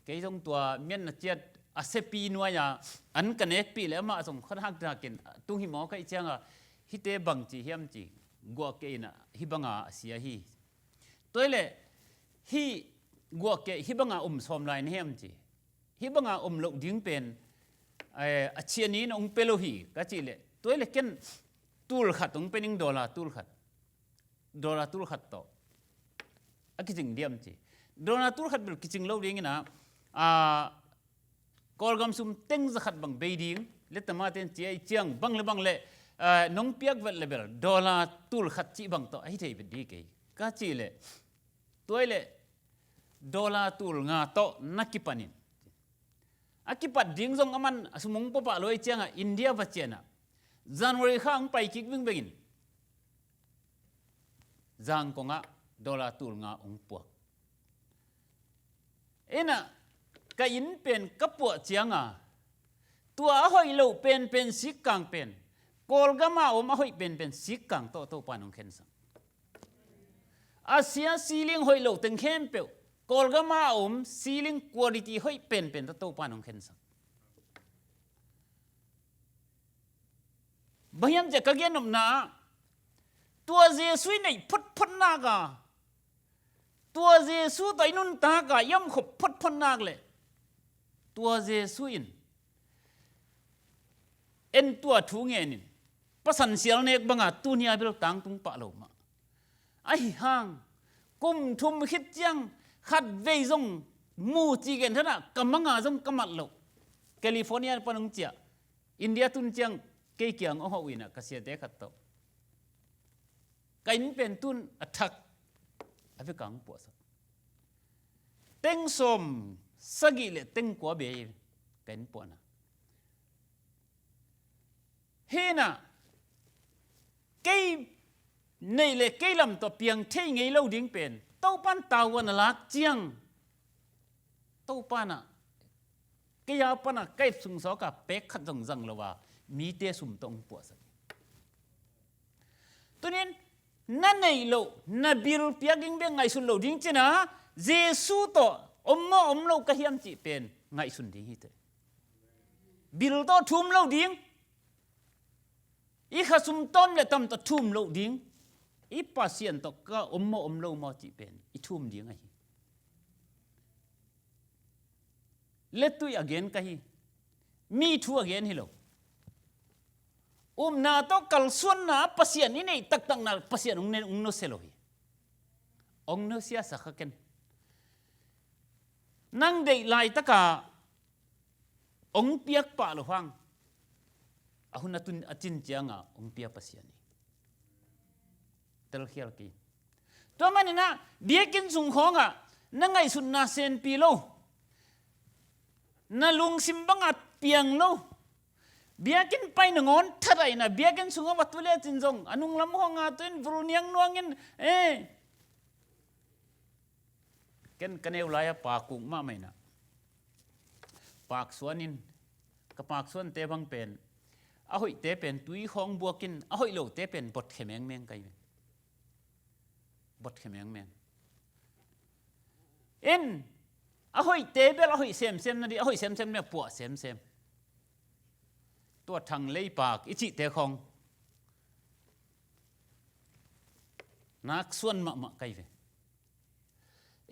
Kei zong tua mian na ciat a siapi nuai-a an ka nekpih le amah zong khuat hakdakin tung hi maw ka ih cianga hihte bang ci hiam ci guah keh inah hih banga a sia hi. Tua hileh hih guah keh hih banga om sawm lai na hiam ci. Hih banga om loh ding pen, eh, a cian in hong pia lo hi ka cihleh tua hileh ken tul khat hong pia ning, dollar tul khat. Dollar tul khat tawh a kicing diam ci. Dollar tul khat bel kicing lo ding inah, a, Kawlgam sum teng za khat bang bei ding le tamaten ci a ih ciang bang le bang le, a, nong piak vet le bel dollar tul khat cih bang tawh a hi thei vet dih kei ka cihleh tua hileh dollar tul nga tawh na kipanin. A kipat ding zong aman a sum hong puapah lo ih cianga India va cianah January kha hong pai kik vingvengin Zangkongah dollar tul nga hong puak. Inah ka inn pen ka puah cianga tua a hoih lo penpen sikkang pen Kawlgama om a hoih penpen sikkang tawh Topa nong khensang. A sia ceiling hoih lo teng khempeuh Kawlgama om ceiling quality hoih penpen tawh Topa nong khensang. Bang hiam ciah ka gen nopna ah tua Jesu i neih photphot nak a, tua Jesu tawh i nuntak a i omkhop photphot nak le tua Jesu in en tua thu ngenin pasan sial nek banga tunia bel tangtung pah lo mah. Ahi hang kum thum khit ciang khat vei zong mu ci gen thanah ka manga zong ka mat loh. California pan hong ciah India tun ciang kei kiang a hawh uh inah ka siate khat tawh ka inn pen tun a thak a vekang puahsak. teng sawm sagih le teng kua bei ka inn puahna. Hi na, kei neih le kei lam tawh piang thei ngei lo ding pen Topa'n tavuan a lak ciang, Topa'n ah kei a pan a ka ip sung sawk a pek khat zong zang lo a, mite sum tawh hong puahsak. Tunin na neih loh, na bil piak ding bek ngaihsun lo ding cih na, Jesu tawh om maw om lo ka hiam cih pen ngaihsun ding hi teh. Bil tawh thum lo ding, i khasum tawm le tam tawh thum lo ding, i Pasian tawh ka om maw om lo maw cih pen i thum ding ahi. Lettui a gen ka hi. Mi thu a gen hi lo. Upna tawh kalsuanna Pasian i neih taktakna Pasian hong ne, hong nusia lo hi. Hong nusia sa kha ken. Nang deih laitaka hong piak pah lo hang, a hun a tun, a cin cianga hong pia Pasian hi. Telkhial kei. Tua manin ah biakinn sung khawngah na ngaihsutna senpi lo, na lungsim bangah piang lo, biakinn pai nangawn that ahihna, biakinn sungah va tu lecin zong a nunglam khawngah tu in vul niang nuangin, eh, ken ka neu lai-a pakuk mahmah in ah, paksuan in, ka paksuante bang pen, a hoihte pen tui khawng buakin, a hoih lote pen botkhia mengmeng ka hi. Botkhia mengmeng. In, a hoihte bel a hoih semsem nading, a hoih semsem bel puah semsem. Tua thang leipak i cihte khawng naksuan mahmah ka hi ve.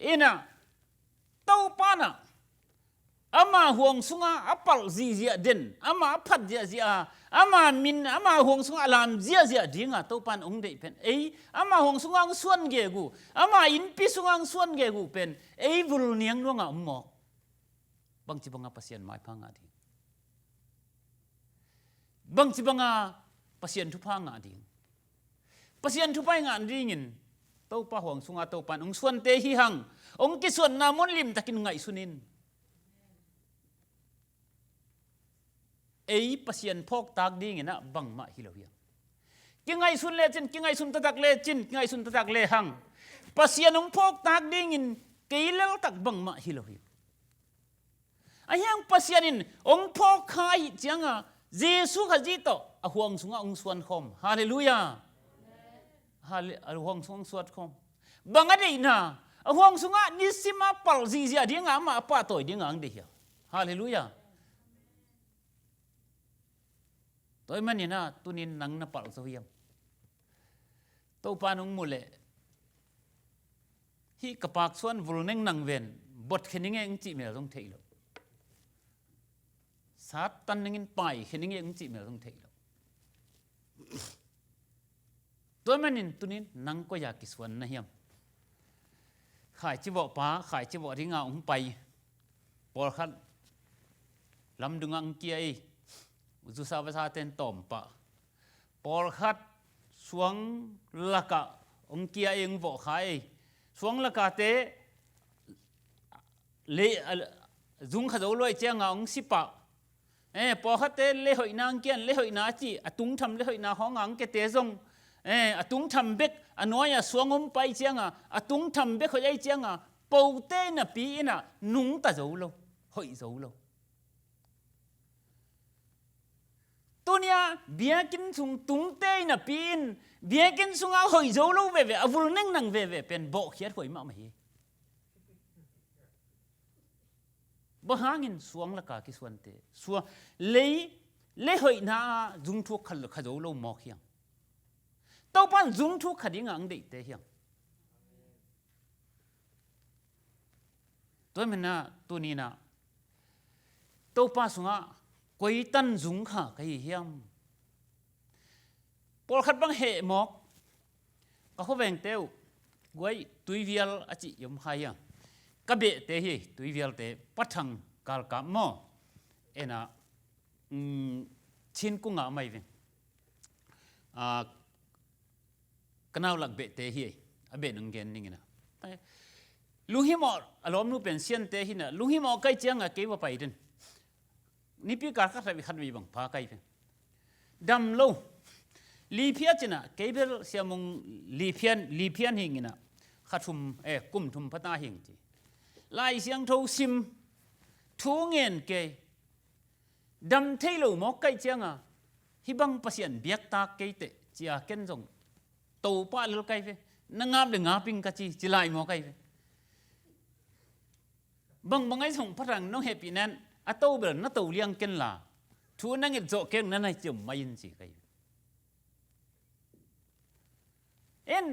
In ah, Topa'n ah ama huang sungah a palh ziahziah den, ama a phat ziahziah a, ama min, ama huang sungah a lam ziahziah dinga Topa'n hong deih pen ei, ama huang sungah hong suan gegu, ama innpi sungah hong suan gegu pen ei vul niang nuangah om mawk. Bangci banga Pasian maipha ngah ding? Bangci banga Pasian thupha ngah ding? Pasian thupha i ngah nadingin Topa huang sunga Topa'n hong suante hi hang, hong kisuanna mun limtakin ngaihsun in. Ei Pasian phawktak dingin ah bangmah hi lo hiam? Kingaihsun lecin, kingaihsun taktak lecin, kingaihsun taktak le hang, Pasian hong phawktak dingin kei leltak bangmah hi lo hiam? Ahi hang Pasian in hong phawk kha ahih cianga Jesu Khazih tawh a huang sungah hong suan khawm. Halleluiah. Halle-, a huang sungah hong suan khawm. Bang a deihna, a huang sungah nisim a palh ziahziah dinga, amah a pahtawi dinga hong deih hiam? Halleluiah. Tua ahih manin ah tunin nang na palh zo hiam? Topa'n hong muh leh, hih ka paksuan vul neng nang ven, botkhia ning e hong cih mel zong thei lo. Satan nengin paikhia ning e hong cih mel zong thei lo. Tua manin tunin nang koi-a kisuan na hiam? Khaici vawhpa, khaici vawh dinga hong pai pawlkhat lamdungah hong kia ei. Zusa vasa ten tawm pah. Pawlkhat suang lakah hong kia ei, hong vawh kha ei. Suang lakate le, a, zung kha zo luai cianga hong si pah. Eh, pawlkhatte le hoihna hong kia in, le hoihna a ci, a tungtham le hoihna khawng a hong kiate zong, eh, a tungtham bek, a nuai-a suang om pai cianga, a tungtham bek hoih ai cianga, pote napi in ah nungta zo lo, hoih zo lo. Tunia biakinn sung tungte napi in biakinn sunga hoih zo lo veve, a vul neng nang veve pen bawhkhiat huai mahmah hi. Bang hangin suang laka kisuante, suang, lei, lei hoihna ah zungthuk kha, kha zo lo mawk hiam? Topa'n zungthuk kha dinga hong deihte hiam? Tua manin ah tunin ah Topa sungah koi tan zung kha ka hi hiam? Pawlkhat bang heh mawk, ka khuavengte uh, guai, Tuivial a cih i om kha hiam? Ka behte hi, Tuivialte, Pa Thang galkap maw? En ah, um, Chin kungah mai veng. Ah, ka nau lak behte hi, a beh nong gen ning in ah. Lunghimawh, a lawmnu pen siante hi-in ah, lunghimawh ka hih ciangah kei va pai den. Nipi kal khat, khat vei bang pha ka hi ve. Dam lo. Li phiat ci-in ah, kei bel Sia Mung li phiat, li phiat hi-ing in ah, kha thum, eh, kum thum pha ta hi-ing ci. Lai Siangtho sim, thu ngen kei. Dam thei lo mawk ka hih ciangah, hih bang Pasian biaktak kei teh, ci-a ken zong to pah lel ka hi ve. Na ngap le ngap ing ka ci, ci lai mawk ka hi ve. Bangbang ahi zong pha thang nong hehpih in, a to bel na to liang ken la, thu na nget zawh keng na na hi ciam mai in ci ka hi ve. En,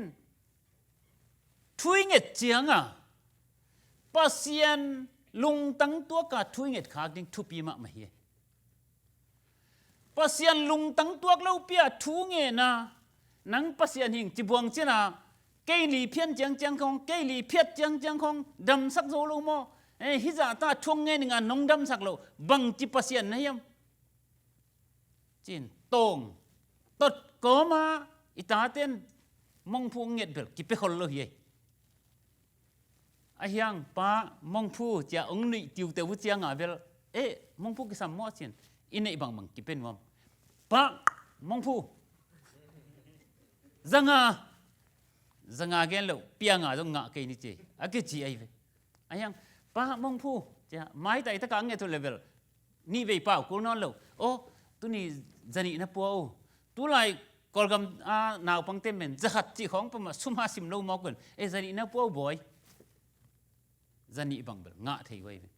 thu i nget ciangah Pasian lungtang tuak a thu i nget khak ding thupi mahmah hi. Pasian lungtang tuak lopi-a thu ngen a, nang Pasian hi-ing ci buang ci-in ah, kei li phiat ciangciang khawng, kei li phiat ciangciang khawng damsak zo lo maw? Eh, hih zah ta thu ngen ing a, nong damsak loh, bangci Pasian na hiam? Ci-in tawng tot kawmah i taten Mongphu hong nget bel kipia khol lo hi ei. A hiang, Pa Mongphu, ci-a hong nuih tiuteu uh ciangah bel, eh, Mongphu kisam maw ci-in i neih bangbang kipia nuam. Pa Mongphu, za nga, za nga gen loh, pia nga zong ngah kei ni ci, a kici ahi ve. A hiang, Pa Mongphu, ci-a maitai takah hong nget uh leh bel, nih vei pau kul nawn lo. Aw, tuni za nih na pua uh. Tulai Kawlgam a naupangte men za khat cih khawng pamah sum a sim lo mawk un. Eh, za nih na pua uh bawi. Za nih bang bel ngah thei uh ahi ve.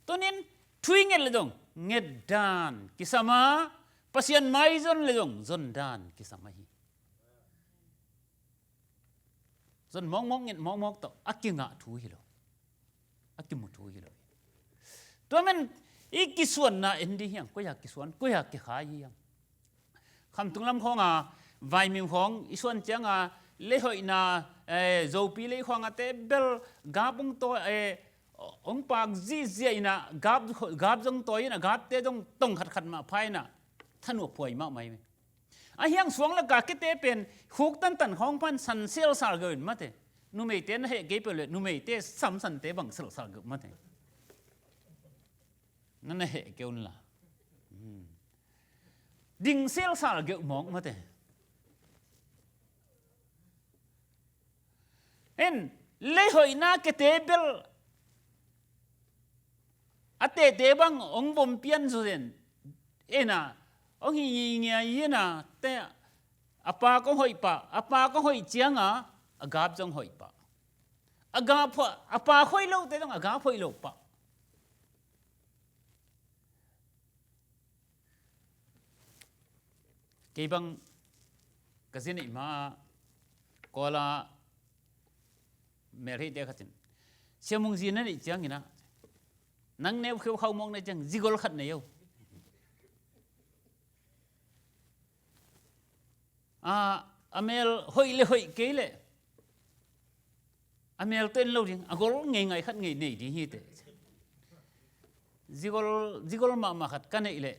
Tuni-in thu i nget leh zong nget dan kisam a, Pasian mai zon leh zong zon dan kisam ahi. Zon mawkmawk, nget mawkmawk tawh a kingah thu hi lo, a kimu thu hi lo. Tua man i kisuanna en ding hiam, koi-ah kisuan, koi-ah kikhai hiam? Khamtung lam khawnga vaimim khawng i suan cianga, leihoihna, eh, Zopi lei khawnga te bel gap hong tawi, eh, hong pak zihziah in ah, gap, gap zong tawi in ah, gapte zong tong khatkhat mah pha in ah, thanuam phuai mahmah hi. A hiang, suang laka kite pen khuk tantan khawng pan san selsal geuh in mate. Numeite na heh kei peuh leh numeite samsante bang selsal geuh mate. Na na heh kei un la. Hmm. Ding selsal geuh mawk mate. En, leihoihna kite bel a tete bang hong vom pian zaw zen. En a, hong hi ngiangia in a, te a pa kong hoih pah, a pa kong hoih cianga a gap zong hoih pah. A gap hoih, a pa hoih lote zong a gap hoih lo pah. Kei bang ka zi neih ma-ah Kawla melheite khat in, Sia Mung zi na neih ciangin ah, nang neu kheu khau mawk na ciang zigol khat nei o. A, a mel hoih le hoih kei leh a mel ten lo ding, a gol ngeingai khat ngei nei ding hi teh. Zigol, zigol mahmah khat ka neih leh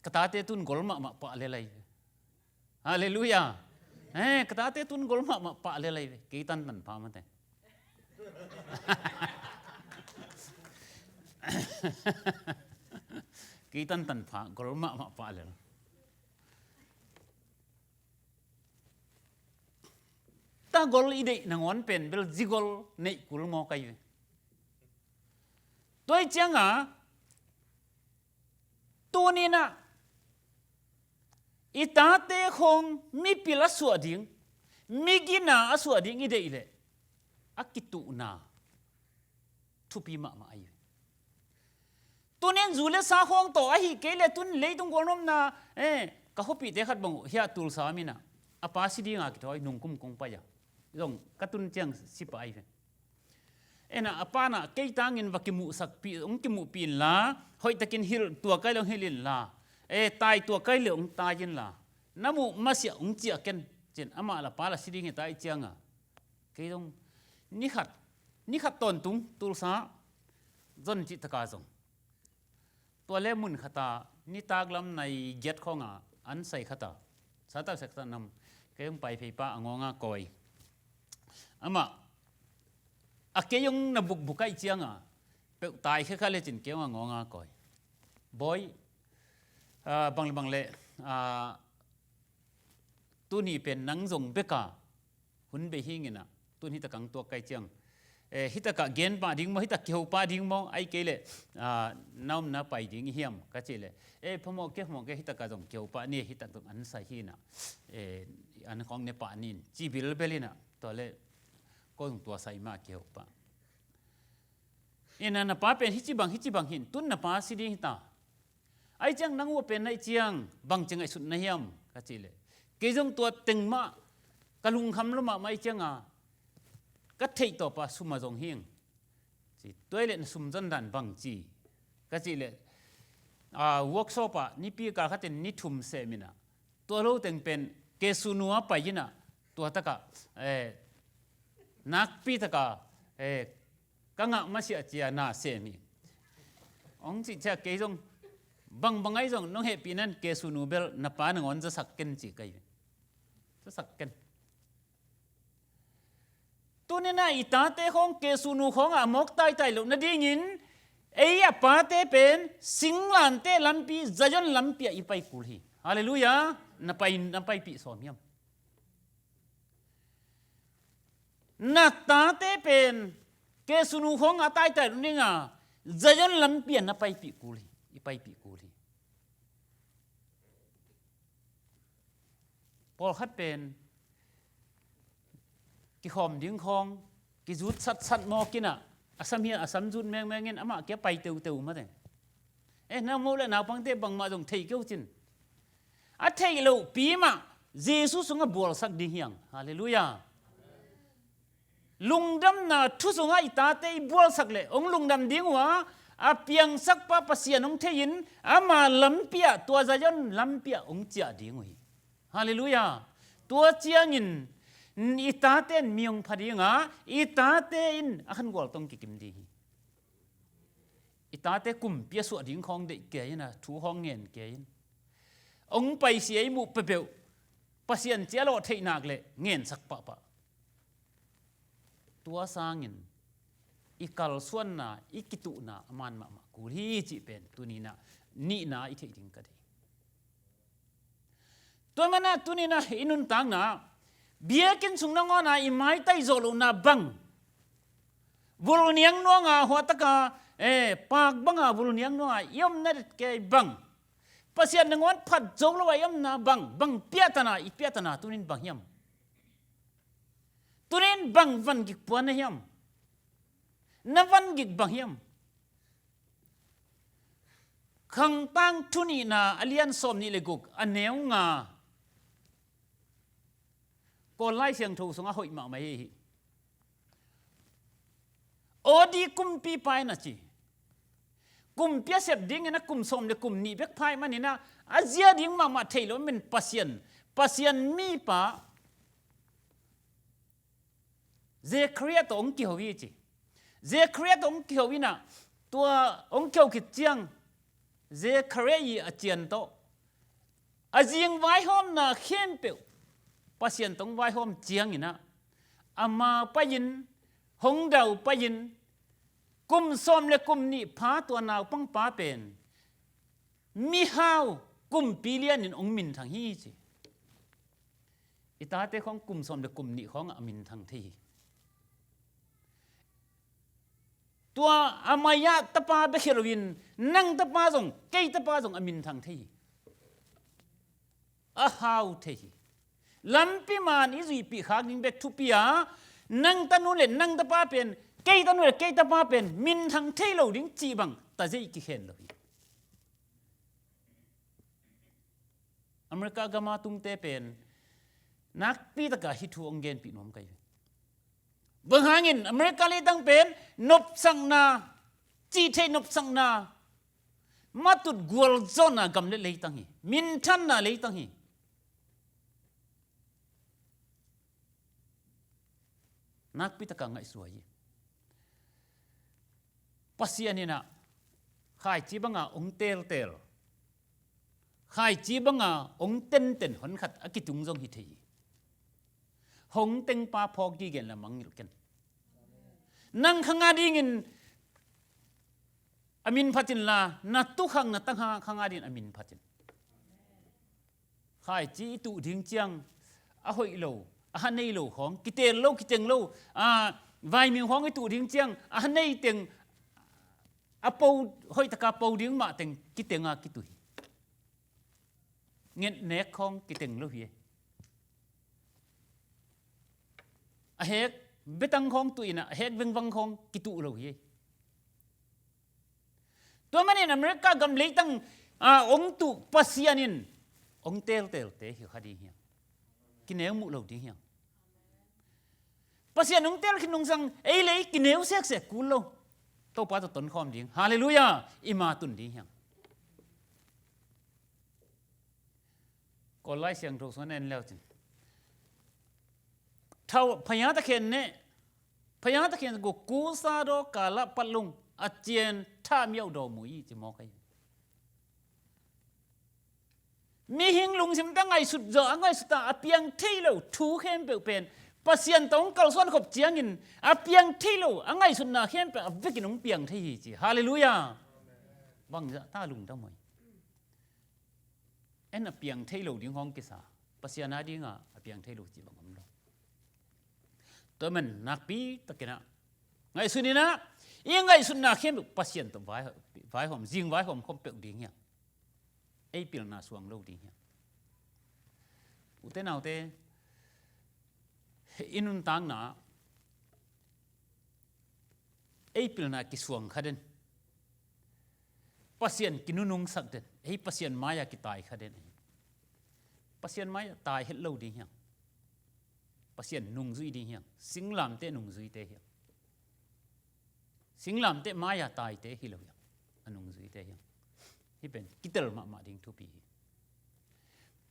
ka tate tun gol mahmah pah lel ahi. Halleluiah. Eh, ka tate tun gol mahmah pah lel ahi ve. Kei tantan pha mate. Kei tantan pha, gol mahmah pah lel. Ta gol i deih nangawn pen bel zigol neih kul mawk ahi ve. Tua hi cianga, tuni-in ah i tate khawng mipil a suah ding, migina a suah ding i deih leh a kituhna thupi mahmah ahi ve. Tuni-in zu le sa khawng tawh ahi kei leh tun leitung gualnopna, eh, ka khuapihte khat bang uh hiah Tulsa om in ah, a pa si dinga kithawi nungkum kong pai a, zong ka tun ciang si pah ahi ve. En a, a pa in ah kei tangin va kimuhsakpih, hong kimuhpih inla, hoihtakin hilh tuak ka hih leh hong hilh inla, eh, tai tuak ka hih leh hong tai inla, na muh masiah hong ciah ken, ci-in amah la pa la si ding hi ta ahih cianga, kei zong ni khat, ni khat tawntung Tulsa zon cih taka zong, tua le mun khata nitak lam nai giat khawnga an sai khata, sawtah sak ta nam, kei hong pai phei pa a ngawnga kawi. Amah A kei zong na bukbuk ahih cianga peuh tai khekha lecin kei zong a ngawnga kawi. Bawi, ah, bang le bang le, ah, tuni pen nang zong beka hun bei hingina, tun hitakah ang tuak kai ciang, eh, hitakah gen pah ding maw, hitak kiho pah ding maw, ahih kei leh, ah, na omna pai ding i hiam ka cih leh, eh, phamawh kei, phamawh kei, hitakah zong kiho pah ni, hitak zong an sai hina, eh, an khawng ne pah nin ci bilbel ina, tua leh ko zong tua sai mah kiho pah. Ina na pa pen hici bang, hici bang hin, tun na pa si ding hita. Ahih ciang nang uh a pen na hih ciang bangci ngaihsut na hiam ka cih leh, kei zong tua teng mah ka lungkham lua mahmah ahih cianga ka theih tawpa sum a zong hing ci. Tua hi leh na sum zon dan bangci ka cih leh, ah, workshop ah nipi kal khatin ni thum sem ina, tua lo teng pen KSUNU a pai ina, tua takah, eh, nakpi takah, eh, ka ngah masiah cia na sem hi. Hong cih ciah kei zong, bang bang ahi zong nong hehpih nan KSUNU bel na pa nangawn zasak ken ci ka hi. Zasak ken. Tuni-in ah i tate khawng KSUNU khawngah a mawk taitai loh nadingin, ei a pate pen singlante lampi, Zion lampi ah i pai kul hi. Halleluiah. Na pai, na paipih sawm hiam? Na tate pen KSUNU khawngah a taitai loh nadinga Zion lampi ah na paipih kul hi, i paipih kul hi. Pawlkhat pen kikhawm ding khawng kizut satsat mawk ina, a sam hi a, a sam zut mengmeng in, amah kia pai teuteu mate. Eh, na moh le naupangte bangmah zong thei kei uh cin. A theih lohpi mah Jesu sungah bualsak ding hi hang. Halleluiah. Lungdamna thu sungah i tate i bualsak leh hong lungdam ding uh a, a piangsakpa Pasian hong thei-in ama lampi ah, tua Zion lampi ah hong ciah ding uh hi. Halleluiah. Tua ciangin i tate in mi hong pha dinga, i tate in a khangual tawh hong kikim ding hi. I tate kumpi a suah ding khawng deih kei in a, thu khawng ngen kei in. Hong paisia i muh peuhpeuh Pasian cia lawh theih nak leh ngensak pahpah. Tua sangin i kalsuanna, i kituhna a man mahmah kul hi cih pen tuni-in ah nihna i theih ding ka deih. Tua manin ah tuni-in ah i nuntakna, biakinn sung nangawn ah i maitai zawh lohna bang, vulniang nuanga huahtaka, eh, paak banga vulniang nuanga i omna detkei bang, Pasian nangawn phat zo lo a i omna bang, bang piahtana, i piahtana tuni-in bang hiam? Tuni-in bang vangik pua na hiam? Na vangik bang hiam? Khangtang thu nihna a lian sawmnih le guk a neu nga. Kawl Lai Siangtho sungah hoih mahmah hi hi. Aw di kumpipa in a ci. Kumpi a sep dingin a kum sawm le kum nih bek pha ahih manin ah, a zia ding mahmah thei lo min Pasian, Pasian mipa Zekhariah tawh hong kiho hi ci. Zekhariah tawh hong kiho in ah, tua hong kiho khit ciang Zekhariah i a cian tawh a zing vaihawmna khempeuh Pasian tawh hong vaihawm ciangin ah, ama pai-in, hong dau pai-in, kum sawm le kum nih pha tua naupangpa pen mihau kumpi lianin hong minthang hi ci. I tate khawng kum sawm le kum nih khawngah a minthang thei hi. Tua a mai-ah tapa bek hi loin nang tapa zong, kei tapa zong a minthang thei hi. A hau thei hi. Lampi man i zuihpih khak ding bek thupi a, nang tanu le nang tapa pen, kei tanu le kei tapa pen minthang thei lo ding cih bang tazeih kikhen lo hi. America gama tungte pen nakpi taka hih thu hong genpih nuam ka hi. Bang hangin America leitang pen nopsakna, cihtheih nopsakna, matut gualzawhna gam le leitang hi, minthanna leitang hi. Nakpi taka ngaihsua hi. Pasian in ah khaici banga hong teltel, khaici banga hong tenten honkhat a kitung zong hi thei hi. Hong tengpa phawk gige in la mangngilh ken. Nang khang a dingin a min phat inla, na tukhang na tang khang a dingin a min phat in. Khaici i tuh ding ciang a hoih lo, a ha nei lo khawng, kiteel lo, kiteng lo, a, vaimim khawng i tuh ding ciang a ha nei teng, a po, hoihtaka po ding mah teng kitenga kituh hi. Ngetnek khawng kiteng lo hi. A hek betang khawng tuh inah a hek vengvang khawng kituh lo hi. Tua manin America gam leitang, a, ong tuh Pasian in ong teelteelte hi kha ding hiam? Kineu muh lo ding hiam? Pasian ong teel khin nungsang ei le ei kineu seksek kul lo. Topa tawh tonkhawm ding. Halleluiah. I ma tun ding hiam? Kawl Lai Siangtho sung en leucin, thau phaya takhen ne, phaya takhen gu kusa do kala patlung a cian tha miau do mui ci mawk ahi. Mihing lungsim ta ngaihsut zawh a ngaihsut a, a piang thei lo thu khempeuh pen Pasian tawh hong kalsuan khop ciangin a piang thei lo a ngaihsutna khempeuh a vekin hong piang thei hi ci. Halleluiah. Bangzah ta lungdam ahi. En a piang thei lo ding hong kisa, Pasian a dinga a piang thei lo cih bang om lo. Tua man nakpi takinah ngaihsun inah i ngaihsutna khempeuh Pasian tawh vai, vaihawm, zing vaihawm khawm peuh ding hiam? Ei pilna suang lo ding hiam? Ute naute, i nuntakna ei pilna kisuang kha den. Pasian kinunungsak den. Ei Pasian mai-a kitai kha den. Pasian mai-a tai het lo ding hiam? Pasian nungzui ding hiam? Singlamteh nungzuite hiam? Singlamteh mai-a taite hi lo hiam? A nungzuite hiam? Hih pen kitel mahmah ding thupi hi.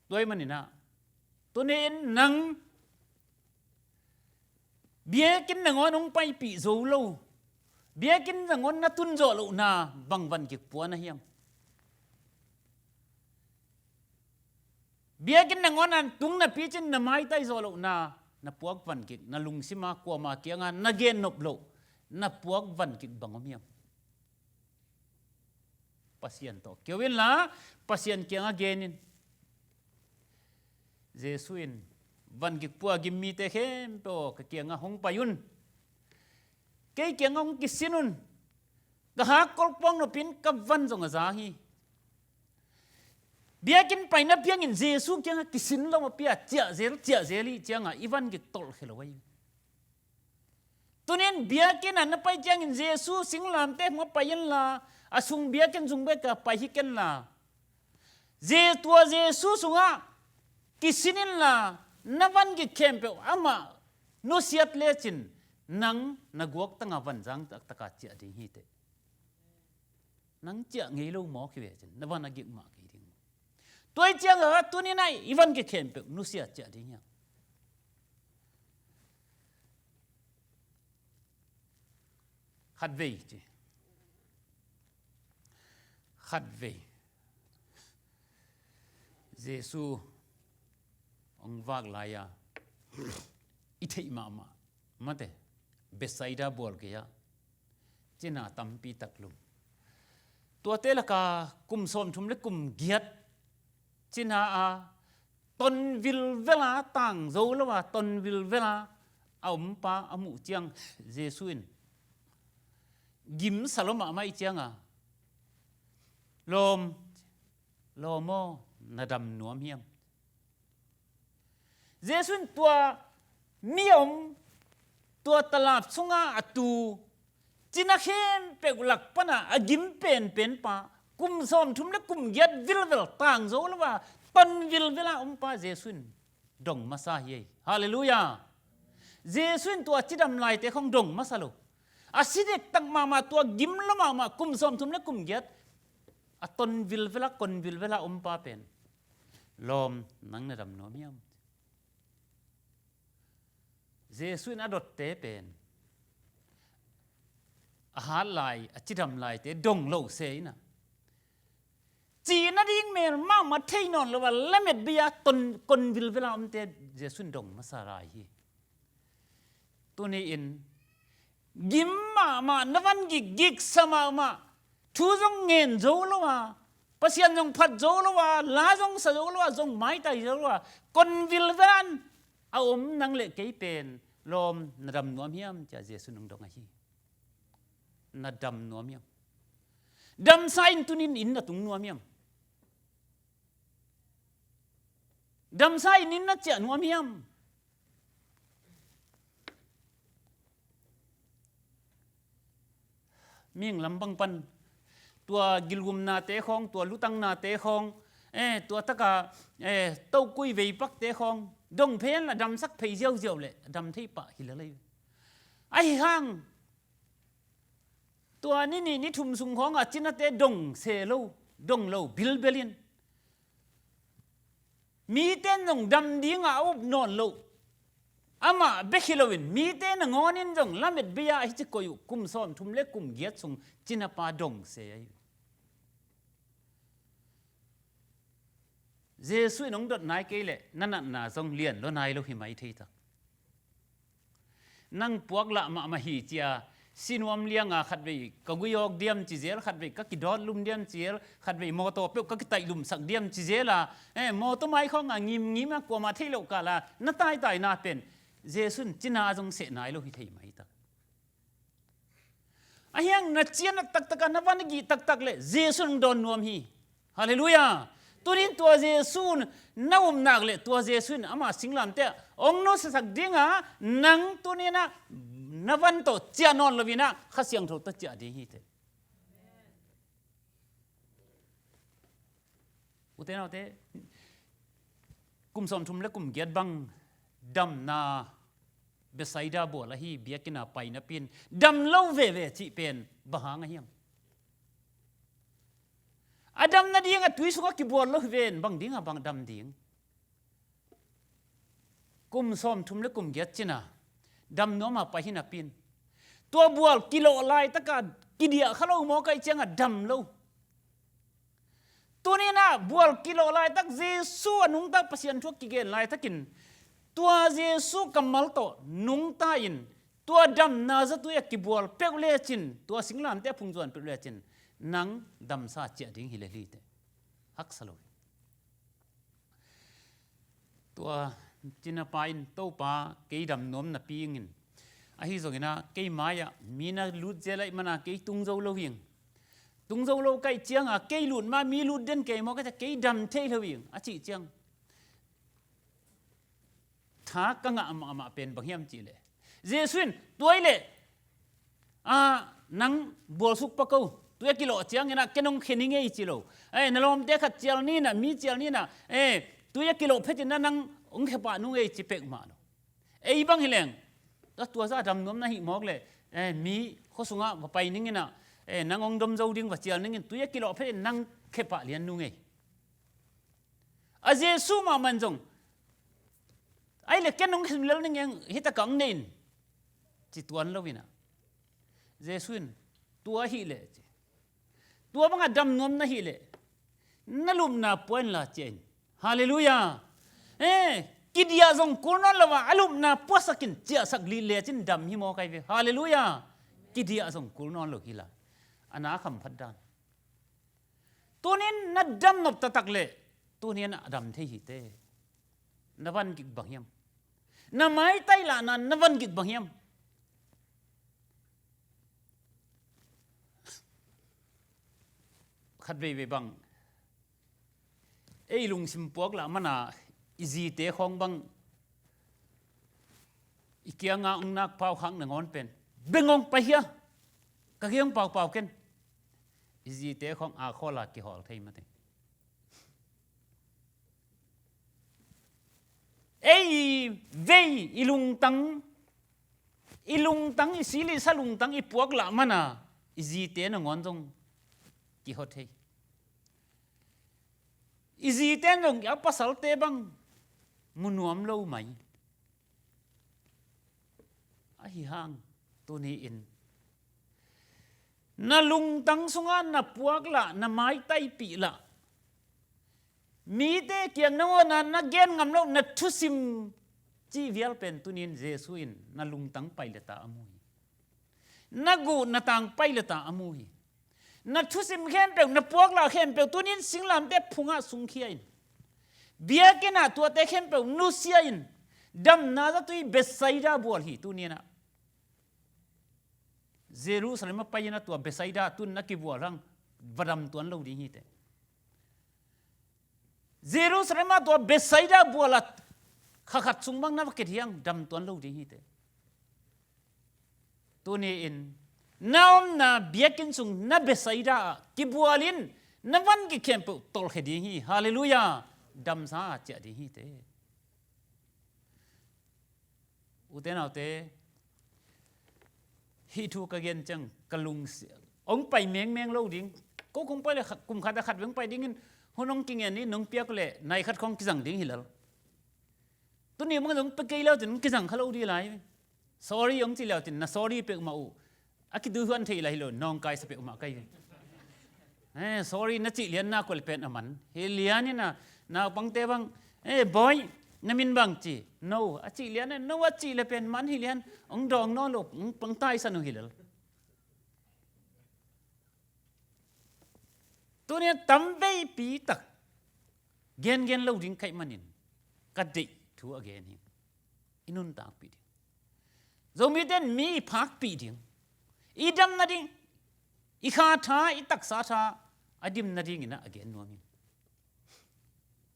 Tua ahih maninah tuni-in nang biakinn nangawn hong paipih zo lo, biakinn nangawn na tun zawh lohna bang van kik pua na hiam? Biakinn nangawn a tung napi cin na maitai zawh lohna, na puak van kik, na lungsima kuama kianga na gennop loh, na puak van kik bang om hiam? Pasian tawh keu inla, Pasian kianga gen in. Jesu in, van kik pua gim mite khempeuh aw, ka kianga hong pai un. Kei kianga hong kisin un. Ka hakkol puak nopin ka van zong a zang hi. Biakinn paina piangin Jesu kianga kisin lo a pia ciahzel, ciahzel ih cianga i van kik tolh khe lo ahi. Tunin biakinn ah na pai ciangin Jesu singlamteh hmuah pai inla, a sung biakinn sung beka pai hi kenla. Je tua Jesu sungah kisin inla, na van kik khempeuh amah nusiat lecin nang na guaktanga van zang taktaka ciah ding hiteh. Nang ciah ngei lo mawk hi ve cin, na van a gik mah kei ding. Tua ih ciangah tuninah i van kik khempeuh nusia ciah ding hiam? Khatvei ci. Khatvei Jesu hong vak lai-a i theih mahmah mate, Bethsaida bual gei-ah cina tampi tak lum. Tuate laka kum sawmthum le kum giat cina a ton vilvela tang zo lo a ton vilvela a ompa a muh ciang Jesu in gimsa lo mahmah ih cianga, lawm, lawm aw, na dam nuam hiam? Jesu in tua mi a om, tua talap sunga a tu cina khempeuh lak pana a gim penpenpa, kum sawmthum le kum giat vilvel tang zo lo a ton vilvela ompa Jesu in dong masa hi ei. Halleluiah. Jesu in tua cidam laite khong dong masa lo. A si dektak mahmah, tua gim lo mahmah, kum sawmthum le kum giat a ton vilvela, kon vilvela ompa pen, lawm, nang na dam nuam hiam? Jesu in a dotte pen a hat lai, a cidam laite dong lo se inah, cih nading mel mahmah thei nawn lo a lamet bei-a ton, kon vilvela omte Jesu in dong masa lai hi. Tuni-in gim mahmah, na van gikgik sa mahmah, thu zong ngen zo lo a, Pasian zong phat zo lo a, la zong sa zo lo a, zong maitai zo lo a, konvil velan a om nang le kei pen lawm, na dam nuam hiam? Ci-a Jesu in hong dong ahi. Na dam nuam hiam? Damsa in tunin inn na tung nuam hiam? Damsa in inn na ciah nuam hiam? Mihing lam bang pan tua gilgumnate khawng, tua lutangte khawng, eh, tua taka, eh, tokui veipakte khawng dong phen la damsak phei ziauziau le dam thei pah hi lel ei. Ahi hang tua ni nih ni thum sung khawngah cinate dong se lo, dong lo bilbel in, mite in zong dam dingah a up nawn loh, amah bek hi loin mite nangawn in zong lamet bei-a hici koih uh kum sawmthum le kum giat sung cinapa dong se ahi uh. Jesu in hong dot nai kei leh na natna zong lian lua nai lo hi mai thei tak. Nang puak lah mahmah hi ci-a, si nuam lianga khatvei ka guiawk diam ci zel, khatvei ka kidawt lum diam ci zel, khatvei mawtaw peuh ka kitaih lumsak diam ci zel a, eh, mawtaw mai khawnga ngimngim a kuamah theih loh kala na taitaina pen Jesu in cina zong seh nai lo hi thei mai tak. Ahi hang na cian a taktak a, na van a gih taktak le Jesu in hong dawn nuam hi. Halleluiah. Tunin tua Jesu na um nak le tua Jesu in ama singlamteh ah hong nusiasak ding a, nang tunin ah na van tawh ciah nawn loin ah Kha Siangtho tawh ciah ding hi teh. Ute naute, kum sawmthum le kum giat bang damna Bethsaida bual ahi biakinn ah pai napi in dam lo veve cih pen bang hang ahiam? A dam nading a tui sungah kibual lo hi ven, bang ding a bang dam ding? Kum sawmthum le kum giat cina dam nuam a pai hi napi in tua bual kilawh laitak a kidiah kha lo mawk ahih ciangah dam lo. Tunin ah bual kilawh laitak, Jesu a nungta, Pasian thu a kigen laitakin tua Jesu kammal tawh nungta in tua damna zatui a kibual peuh lecin, tua singlamteh a phungzuan peuh lecin nang damsa ciah ding hi lel hi teh. Haksa lo hi. Tua cinapa in, Topa, kei dam nuam napi ing in, ahi zongin ah kei mai-ah mi na lut zel ahih manin ah kei tung zo lo hi ing. Tung zo lo ka hih ciangah kei lut ma mi lut den kei maw ka hih ciang kei dam thei lo hi ing a cih ciang, tha ka ngah mahmah pen bang hiam cih leh, Jesu in, tua hi leh, a, nang bualsuk pak o, tui a kilawh ciangin ah ken hong khia ning ei ci lo. Eh, na lawmte khat cial ni in ah, mi cial ni in ah, eh, tui a kilawh phetin ah nang hong khia pah nung ei ci peuhmah lo. Ei bang hi leng, tua, tua zah dam nuam na hih mawk leh, eh, mi khua sungah va pai ning in ah, eh, nang hong dom zo ding, va cial ning in, tui a kilawh phetin nang khia pah lian nung ei. A Jesu mahmah in zong, ahih leh ken hong khia lel ning ei, hih takah hong ne in, ci tuan lo in ah, Jesu in, tua ahih leh ci, tua bangah dam nuam na hih leh na lupna pua inla ciah in. Halleluiah. Eh, kidiah zong kul nawn lo a, a lupna puasak in, ciahsak lih lecin dam hi mawk ahi ve. Halleluiah. Kidiah zong kul nawn lo hi la, a na khamphat dan. Tunin na dam nop taktak leh tunin a dam thei hi teh. Na van gik bang hiam? Na maitai lahna na van gik bang hiam? Khat veivei bang ei lungsim puak lah mana i zite khawng bang i kianga hong nak pau khak nangawn pen, beng hong pai hia, ka kiang paupau ken. I zite khawng a khawl a kihawl thei mate. Ei vei i lungtang, i lungtang, i silisa lungtang i puak lah mana i zite nangawn zong kihawl thei. I zite in zong a pasalte bang mu nuam lo mai. Ahi hang tuni in na lungtang sungah na puak lah, na maitaipih lah, mite kiang nangawn na gen ngam loh na thusim cih vial pen tunin Jesu in na lungtang pai leh ta a mu hi. na guh na tang pai leta a mu hi. Na thusim khempeuh, na puaklah khempeuh tuni in singlamteh phungah sungkhia in. Biakinn ah tuate khempeuh nusia in. Damna zatui Bethsaida bual hi tuni in ah. Jerusalem ah pai in ah tua Bethsaida tun na kibual hang va dam tuan lo ding hi teh. Jerusalem ah tua Bethsaida bual ah kha khat sung bang na va khe hiang dam tuan lo ding hi teh. Tuni in na omna biakinn sung na Bethsaida ah kibual in na van gik khempeuh tolh khe ding hi. Halleluiah. Damsa ah ciah ding hi teh. Ute naute, hih thu ka gen ciang ka lungsi, hong pai mengmeng lo ding. Ko kong pai le khat, kum khat a khat veng pai dingin hun hong kingen ni, nong piak le nai khat khong kizang ding hi lel. Tuni mang zong pe kei leu cin kizang kha lo ding lai. Sorry hong ci leu cin na sorry peuhmah uh a kituihuan thei lai hi lo, nawngkaisa peuhmah ka hi. Eh, sorry na cih lian nak uh le pen a man hi lian in ah, naupangte bang, eh, boy, na min bang ci? No a cih lian in, no a cih le pen man hi lian, hong dawng nawn lo, hong pangtaisan uh hi lel. Tuni a tamveipi tak gengen lo ding ka hih manin ka deih thu a gen hi. I nuntakpih ding. Zomite in mi i phakpih ding, i dam nading, i kha tha, i taksa tha a dim nadingin ah a gen nuam hi.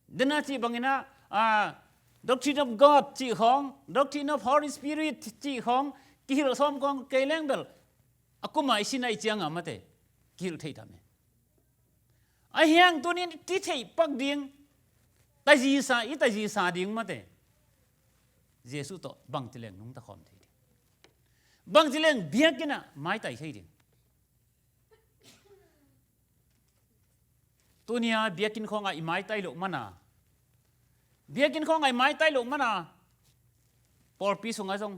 Dena cih bangin ah, ah, Doctrine of God cih khawng, Doctrine of Holy Spirit cih khawng kihilh sawm khawng kei leng bel a kuma i sin a i cianga mate kihilh thei tam e. Ahi hang tuni in ti theih pak ding, tazisa, i tazisa ding mate Jesuh tawh bangci leng nungta khawm thei ding, bangci leng biakinn ah maitai thei ding. Tuni a biakinn khawngah i maitai loh mana, biakinn khawngah i maitai loh mana pawlpi sungah zong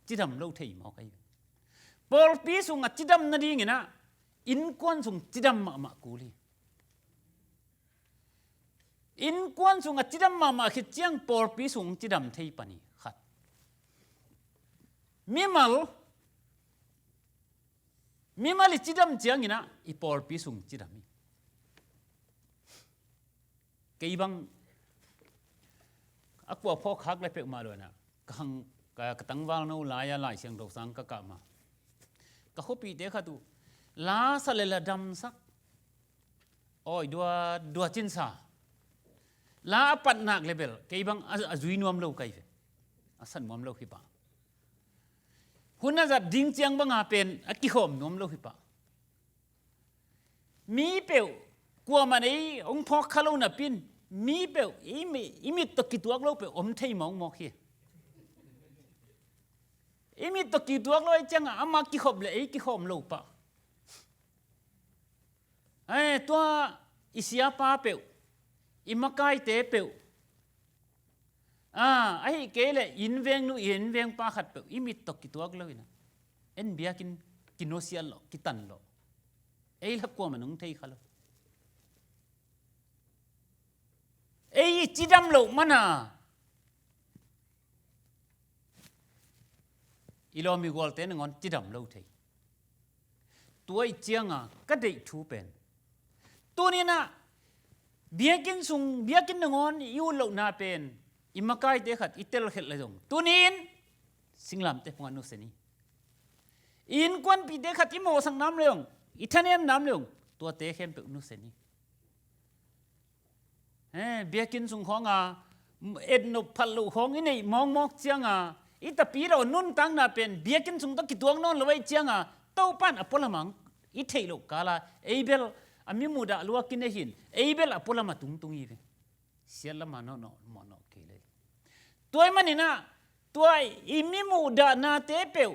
cidam lo thei mawk ahi. Pawlpi sungah cidam nadingin ah innkuan sung cidam mahmah kul hi. Innkuan sungah cidam mahmah khit ciang pawlpi sung cidam thei pan hi. Khat. Mimal, mimal i cidam ciangin ah i pawlpi sung cidam hi. Kei bang a kua phawk khak le peuhmah lo in ah ka hang, ka, ka tangval no lai-a Lai Siangtho sang ka kah ma, ka khuapihte khat uh la sa le la damsak, awi dua, dua cinsa, la a pat nak le bel kei bang a, a zui nuam lo ka hi ve. A sa nuam lo hi pah. Hun a zat ding ciang banga pen a kikhawm nuam lo hi pah. Mi peuh kuamah in ei hong phawk kha lo napi in mi peuh i mi, i mit tawh kituak lo peuh om thei mawkmawk hi. I mit tawh kituak lo ahih ciangah amah kikhop le ei kikhawm lo pah. Eh, tua i siapa peuh, i makaite peuh, ah, ahih kei leh i innveng nu, i innveng pa khat peuh i mit tawh kituak lo in ah en biakinn kinusiat lawh, kitan lawh. Ei la kuamah in hong thei kha lo. Ei i cidam loh mana i lawm i gualte nangawn cidam lo thei. Tua i cianga ka deih thu pen, tuni in ah biakinn sung, biakinn nangawn i ut lohna pen i makaite khat i telkhelh le zong tuni in singlamteh phungah nusia ni. I innkuanpihte khat i mawhsak nam le zong, i thanem nam le zong, tuate khempeuh nusia ni. Eh, biakinn sung khawngah etnop phat loh khawng i neih mawkmawk cianga i tapidaw nuntakna pen biakinn sung tawh kituak nawn lo ahih cianga Topa in a pualamah i theih loh kala ei bel a mi muhdah lua kinei hi in ei bel a pualamah tungtung hi ve. Siat lamah nawhnawh mawhnawh kei lei. Tua ahih manin ah tua i mi muhdahnate peuh,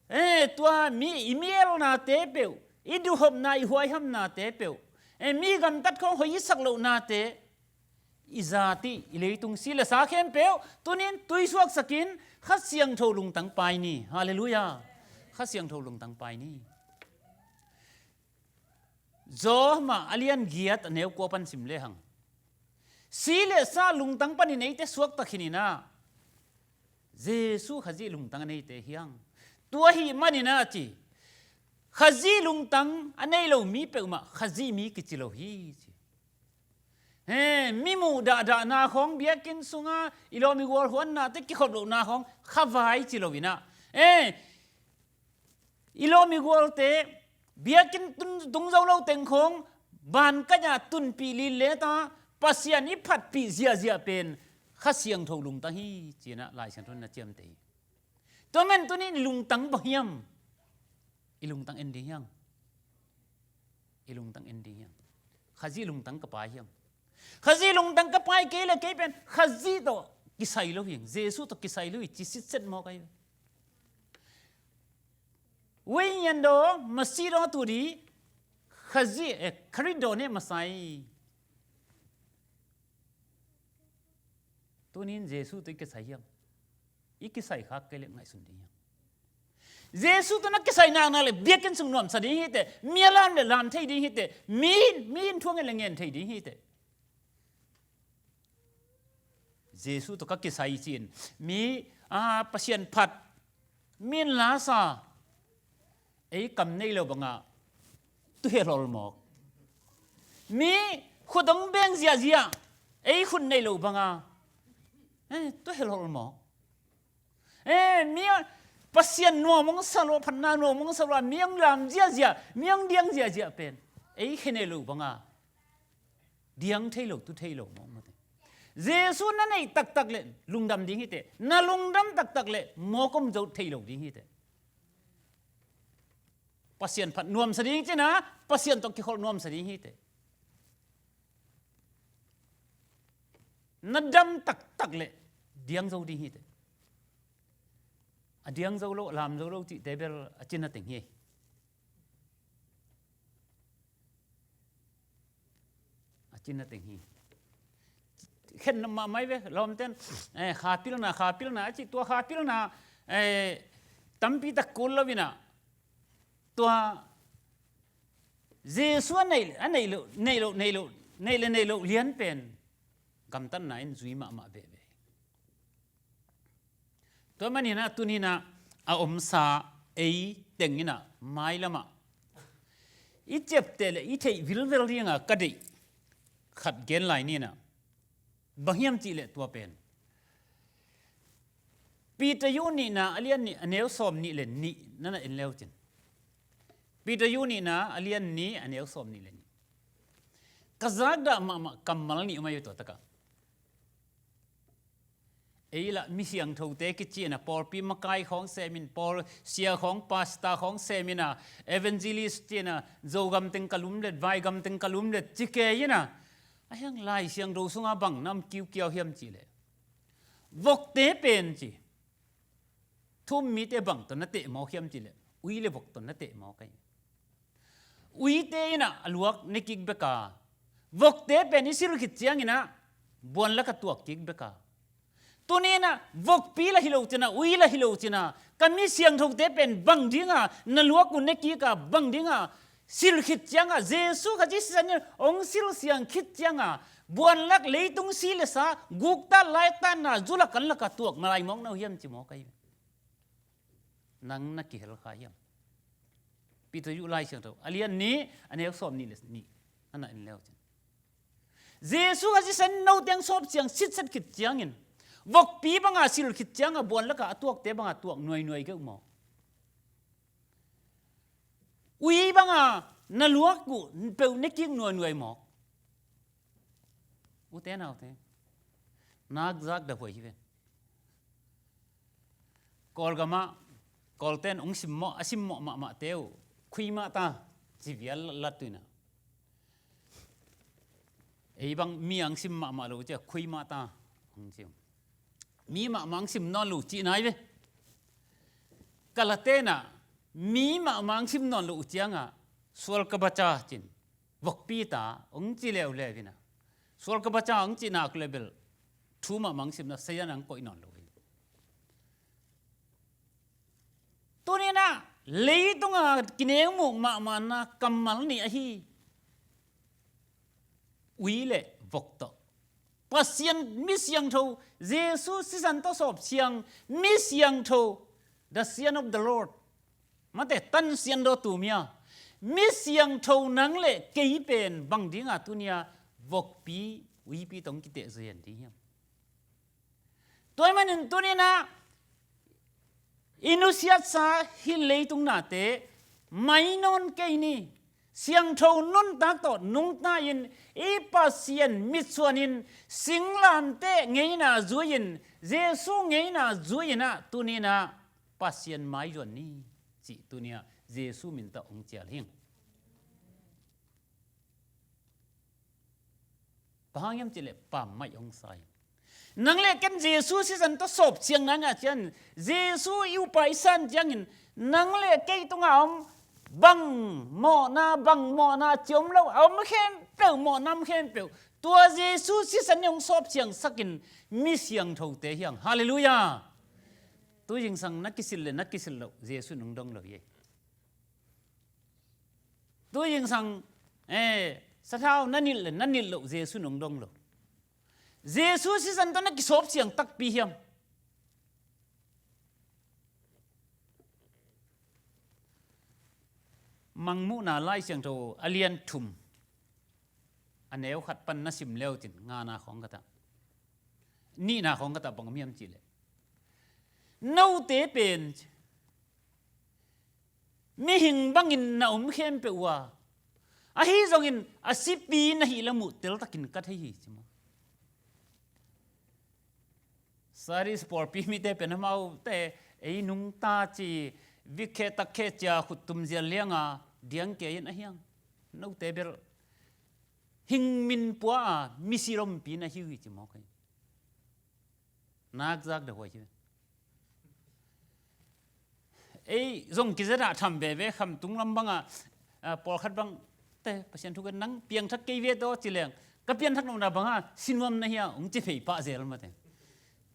eh, tua mi, i mi elnate peuh, i duhhopna, i huaihamnate peuh, eh, mi gamtat khawng hoih i sak lohnate, i zat i, i leitung si le sa khempeuh tuni in tuisuaksak in Kha Siangtho lungtang pai ni. Halleluiah. Kha Siangtho lungtang pai ni. Rom a lian giat a neu kua pan sim lehang, si le sa lungtang panin eite suakta khin in ah Jesuh Khazih lungtang a neite hi hang. Tua ahih manin ah ci, Khazih lungtang a nei lo mi peuhmah Khazih mi kici lo hi ci. He, mi muh dahdahna khawng biakinn sunga i lawm i gual huannate kikhop lohna khawng khavai ci lo inah, he, i lawm i gualte biakinn tung zo lo teng khawng bankaihah tunpih lin leta Pasian i phatpih ziahziah pen Kha Siangtho lungtang hi cinah Lai Siangtho in na ciamteh hi. Tua man tunin i lungtang bang hiam? I lungtang en ding hiam? I lungtang en ding hiam? Khazih lungtang ka pai hiam? Khazih lungtang ka pai kei le kei pen Khazih tawh kisai lo hiam? Jesuh tawh kisai lo hi ci sitset mawk ahi. Wei nyan daw, Masih daw tu di, Khazih, eh, Khrih daw ne masai. Tunin Jesuh tawh i kisai hiam? I kisai khak kei le ngaihsun ding hiam? Jesuh tawh na kisai naknak le biakinn sung nuamsa ding hi teh, mi a lam le lam thei ding hi teh, mi, mi in thu a ngen le ngen thei ding hi teh. Jesuh tawh ka kisai ci-in mi, a, Pasian phat, mi in lasa, ei kam nei lo banga tuhelhol mawk. Mi khut hong beng ziahziah, ei khut nei lo banga, eh, tuhelhol mawk. Eh, mi Pasian nuam hong sa lo, phatna nuam hong sa lo, mi hong lam ziahziah, mi hong diang ziahziah pen ei khe nei lo banga diang thei lo, tu thei lo mawk mawk te. Jesuh na neih taktak le lungdam ding hi teh. Na lungdam taktak le mawk om zo thei lo ding hi teh. Pasian phat nuamsa ding cina, Pasian tawh kikholh nuamsa ding hi teh. Na dam taktak le diang zo ding hi teh. A diang zo lo, a lam zo lo cihte bel a cina teng hi. A cina teng hi. Khen mahmah hi ve, lawmten, eh, kha pilna, kha pilna, a cih tua kha pilna, eh, tampi tak kul lo inah. Tua Jesuh a neih, a neih loh, neih loh, neih loh, neih le neih loh lian pen gamtatna in zui mahmah veve. Tua maninah tuninah a omsa ei tenginah mailamah i ciapteh le i theih vilvel dinga ka deih khat gen lai ninah, bang hiam cihleh tua pen Peter yu nihna a lian nih a neu sawm nih le nih nana en leu cin. Peter yu nihna a lian nih a neu sawm nih le nih. Ka zakdah mahmah kammal nih om ahi tua takah. Ei lah mi siangthote kici inah pawlpi makai khawng semin, pawl sia khawng, pasta khawng semin ah, evangelist ci inah, Zogam teng ka lumlet, Vaigam teng ka lumlet ci kei inah. A hiang Lai Siangtho sunga bang nam kiukiau hiam cihleh, vokte pen ci, thu-um mite bang tawh na teh mawk hiam cihleh, ui le vok tawh na teh mawk ahi. Uite inah a luak ne kik beka, vokte pen i sil khit cianginah buan laka tuak kik beka. Tuni inah vokpi la hi lo cina, ui la hi lo cina, ka mi siangthote pen bang dinga na luak uh ne kika, bang dinga sil khit cianga, Jesuh Khazih sisan in hong sil siang khit cianga buan lak, leitung si le sa, guktat laitatna, zulak kan laka tuak malai mawk na uh hiam ci mawk ahi. Nang na kihel kha hiam? Peter yu Lai Siangtho a lian nih a neu sawm nih le nih ana en leu cin. Jesuh Khazih sisan no teng sawp siang sitset khit ciangin, vokpi banga sil khit cianga buan laka a tuakte banga tuak nuainuai kei uh maw? Ui banga na luak uh peuh ne kik nuainuai maw? Ute naute, nak zak da huai hi ven. Kawlgamah, Kawlten hong simmawh, a simmawh mahmahte uh, khui mah ta, ci vial lat tuina. Ei bang mi ang sim mahmah lo cia, khui mah ta, hong ci uh. Mi mahmah ang sim nawn lo cih nai ve. Kalatenah, mi mahmah ang sim nawn lo uh ciangah, sual ka baca cin. Vokpi ta hong ci leuleu inah, sual ka baca hong cih nak le bel thu mahmah ang simna sayan ang koih nawn lo hi. Tuninah leitunga kinengmuh mahmahna kammal nih ahi. Ui le vok tawh, Pasian mi siangtho, Jesuh sisan tawh sawp siang mi siangtho, the Sian of the Lord. Mate, tan sian daw tum hia. Mi siangtho nang le kei pen bang dinga tunia vokpi uipi tawh kiteh zuian ding hiam? Tua ahih manin tuninah i nusiatsa hih leitung nate mai nawn kei ni. Siangtho nuntak tawh nungta-in i Pasian mitsuanin singlamteh ngeina zui-in, Jesu ngeina zui-inah tuninah Pasian mai zuan ni cih tunia Jesu min tawh hong cial hing. Bang hang hiam cihleh pammaih hong sa hi. Nang le ken Jesu sisan tawh sawp ciang nangah cian Jesu i upa i san ciangin nang le kei tunga om bang mawhna, bang mawhna ci om lo, a om khempeuh, mawhna om khempeuh tua Jesu sisan nih hong sawp ciangsakin mi siangthote hiang. Halleluiah. Tu zingsang na kisil le na kisil loh Jesu nong dong lo hi. Tu zingsang, eh, sathau na nilh le na nilh loh Jesu nong dong lo. Jesu sisan tawh na kisawp ciang takpi hiam? Mangmuhna Lai Siangtho a lian thum, a neu khat pan na sim leucin ngana khawng khatah, nihna khawng khatah bang om hiam cihleh, note pen mihing bangin na om khempeuh uh a, ahi zongin a sipi na hih lam uh teltakin ka thei hi ci maw? Sardis pawlpi mite pen amaute ei nungta ci, vikkhe takkhe cia khuttum zial lianga diang kei in a hiang. Note bel hing min pua a misi lompi na hi uh hi ci maw kei. Nak zak de huai hi. Ei zong kizedah tham veve, khamtung lam banga, a, pawlkhat bang te Pasian thu ka nang piangthak kei ve tawh ci leng, ka pianthak lohna banga si nuam na hia, hong ci phei pah zel mate.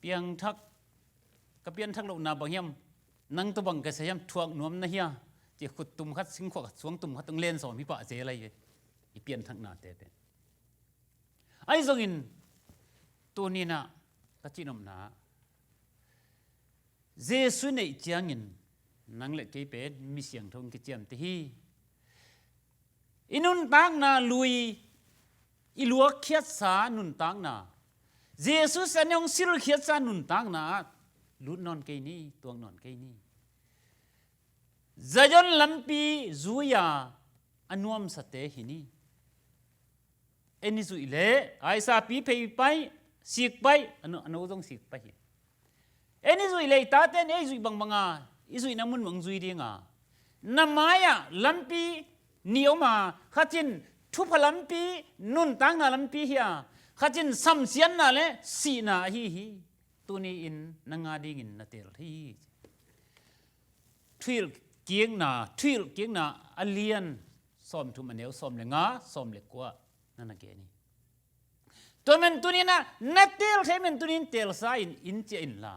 Piangthak, ka pianthak lohna bang hiam, nang tawh bang ka sa hiam, thuak nuam na hia, ci khuttum khat, singkhuak khat, suangtum khat hong len sawm hi pah zel ahi ve. I pianthaknate pen. Ahi zongin tuninah ka cihnopna, Jesu neih ciangin nang le kei pen mi siangtho in kiciamteh hi. I nuntakna lui, i luakkhiatsa nuntakna, Jesu sisan nih hong silkhiatsa nuntakna ah lut nawn kei ni, tuak nawn kei ni. Zion lampi zui-a a nuamsate hi ni. En i zuih leh, aisapi phei pai, sik pai, a no, a no zong sik pai hi. En i zuih leh, i taten ei zuih bangbanga i zuihna mun bang zui dinga, na mai-ah lampi nih om a, khat in thupha lampi, nuntakna lampi hi a, khat in samsiatna le sihna ahi hi. Tuni-in nang a dingin na teel thei hi. Thuhilhkikna, Thuhilhkikna a lian sawmthum, a neu sawm le nga, sawm le kua na na gen hi. Tua men tuninah na teel thei men tunin teelsa in, in ciah inla,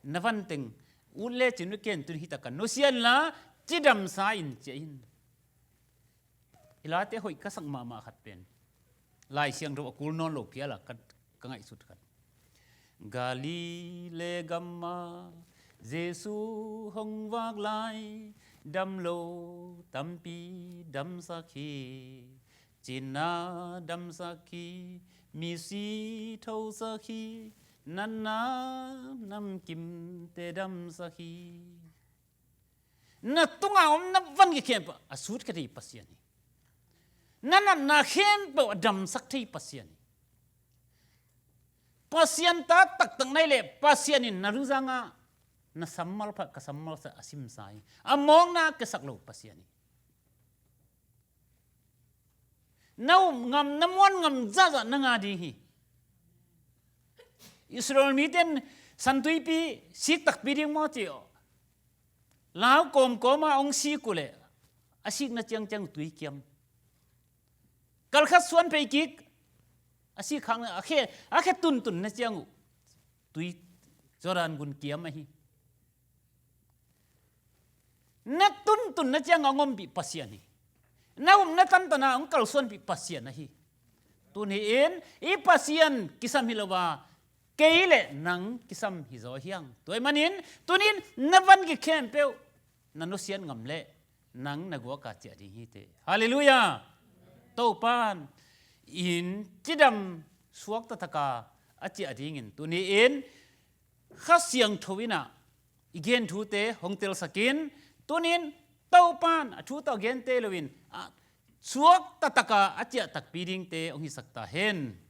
na vanteng ut le cin ut ken tuni hitak ka nusia inla, cidamsa in ciah in. I late hoih ka sak mahmah khat pen, Lai Siangtho a kul nawn lo phiala ka, ka ngaihsut khat. Galilee gamah Jesu hong vak lai, damlo tampi damsak hi. Cina damsak hi, misi thosak hi, natna namkimte damsak hi. Na tunga om na vangik khempeuh a sut kha thei Pasian hi. Na natna khempeuh a damsak thei Pasian hi. Pasian ta taktak na hih leh Pasian in na luzangah na sammal pha, ka sammal sa a simsa hi. A mawkna a kiasak lo Pasian hi. Na up ngam, na muan ngam zahzah na ngah ding hi. Israel mite in santuipi sik takpi ding maw ci aw. Lau kawmkawma hong sik uh leh a sikna ciangciang uh tui kiam. Kalkhat suan phei kik, a sik khak na, a khe, a khe tuntun na ciang uh tui, Jordan gun kiam ahi. Na tuntun na cianga hong ompih Pasian hi. Na upna tantana hong kalsuanpih Pasian ahi. Tuni-in i Pasian kisam hi lo a, kei le nang kisam hi zaw hiang. Tua ahih manin tunin na vangik khempeuh, na nusiat ngam leh nang na guaka ciah ding hi teh. Halleluiah. Topan in cidam suak taktaka a ciah dingin tuni-in Kha Siangtho innah i gen thute hong telsakin, tunin Topan a thu tawh gente loin a suak taktaka a ciah takpi dingte hong hisak ta hen.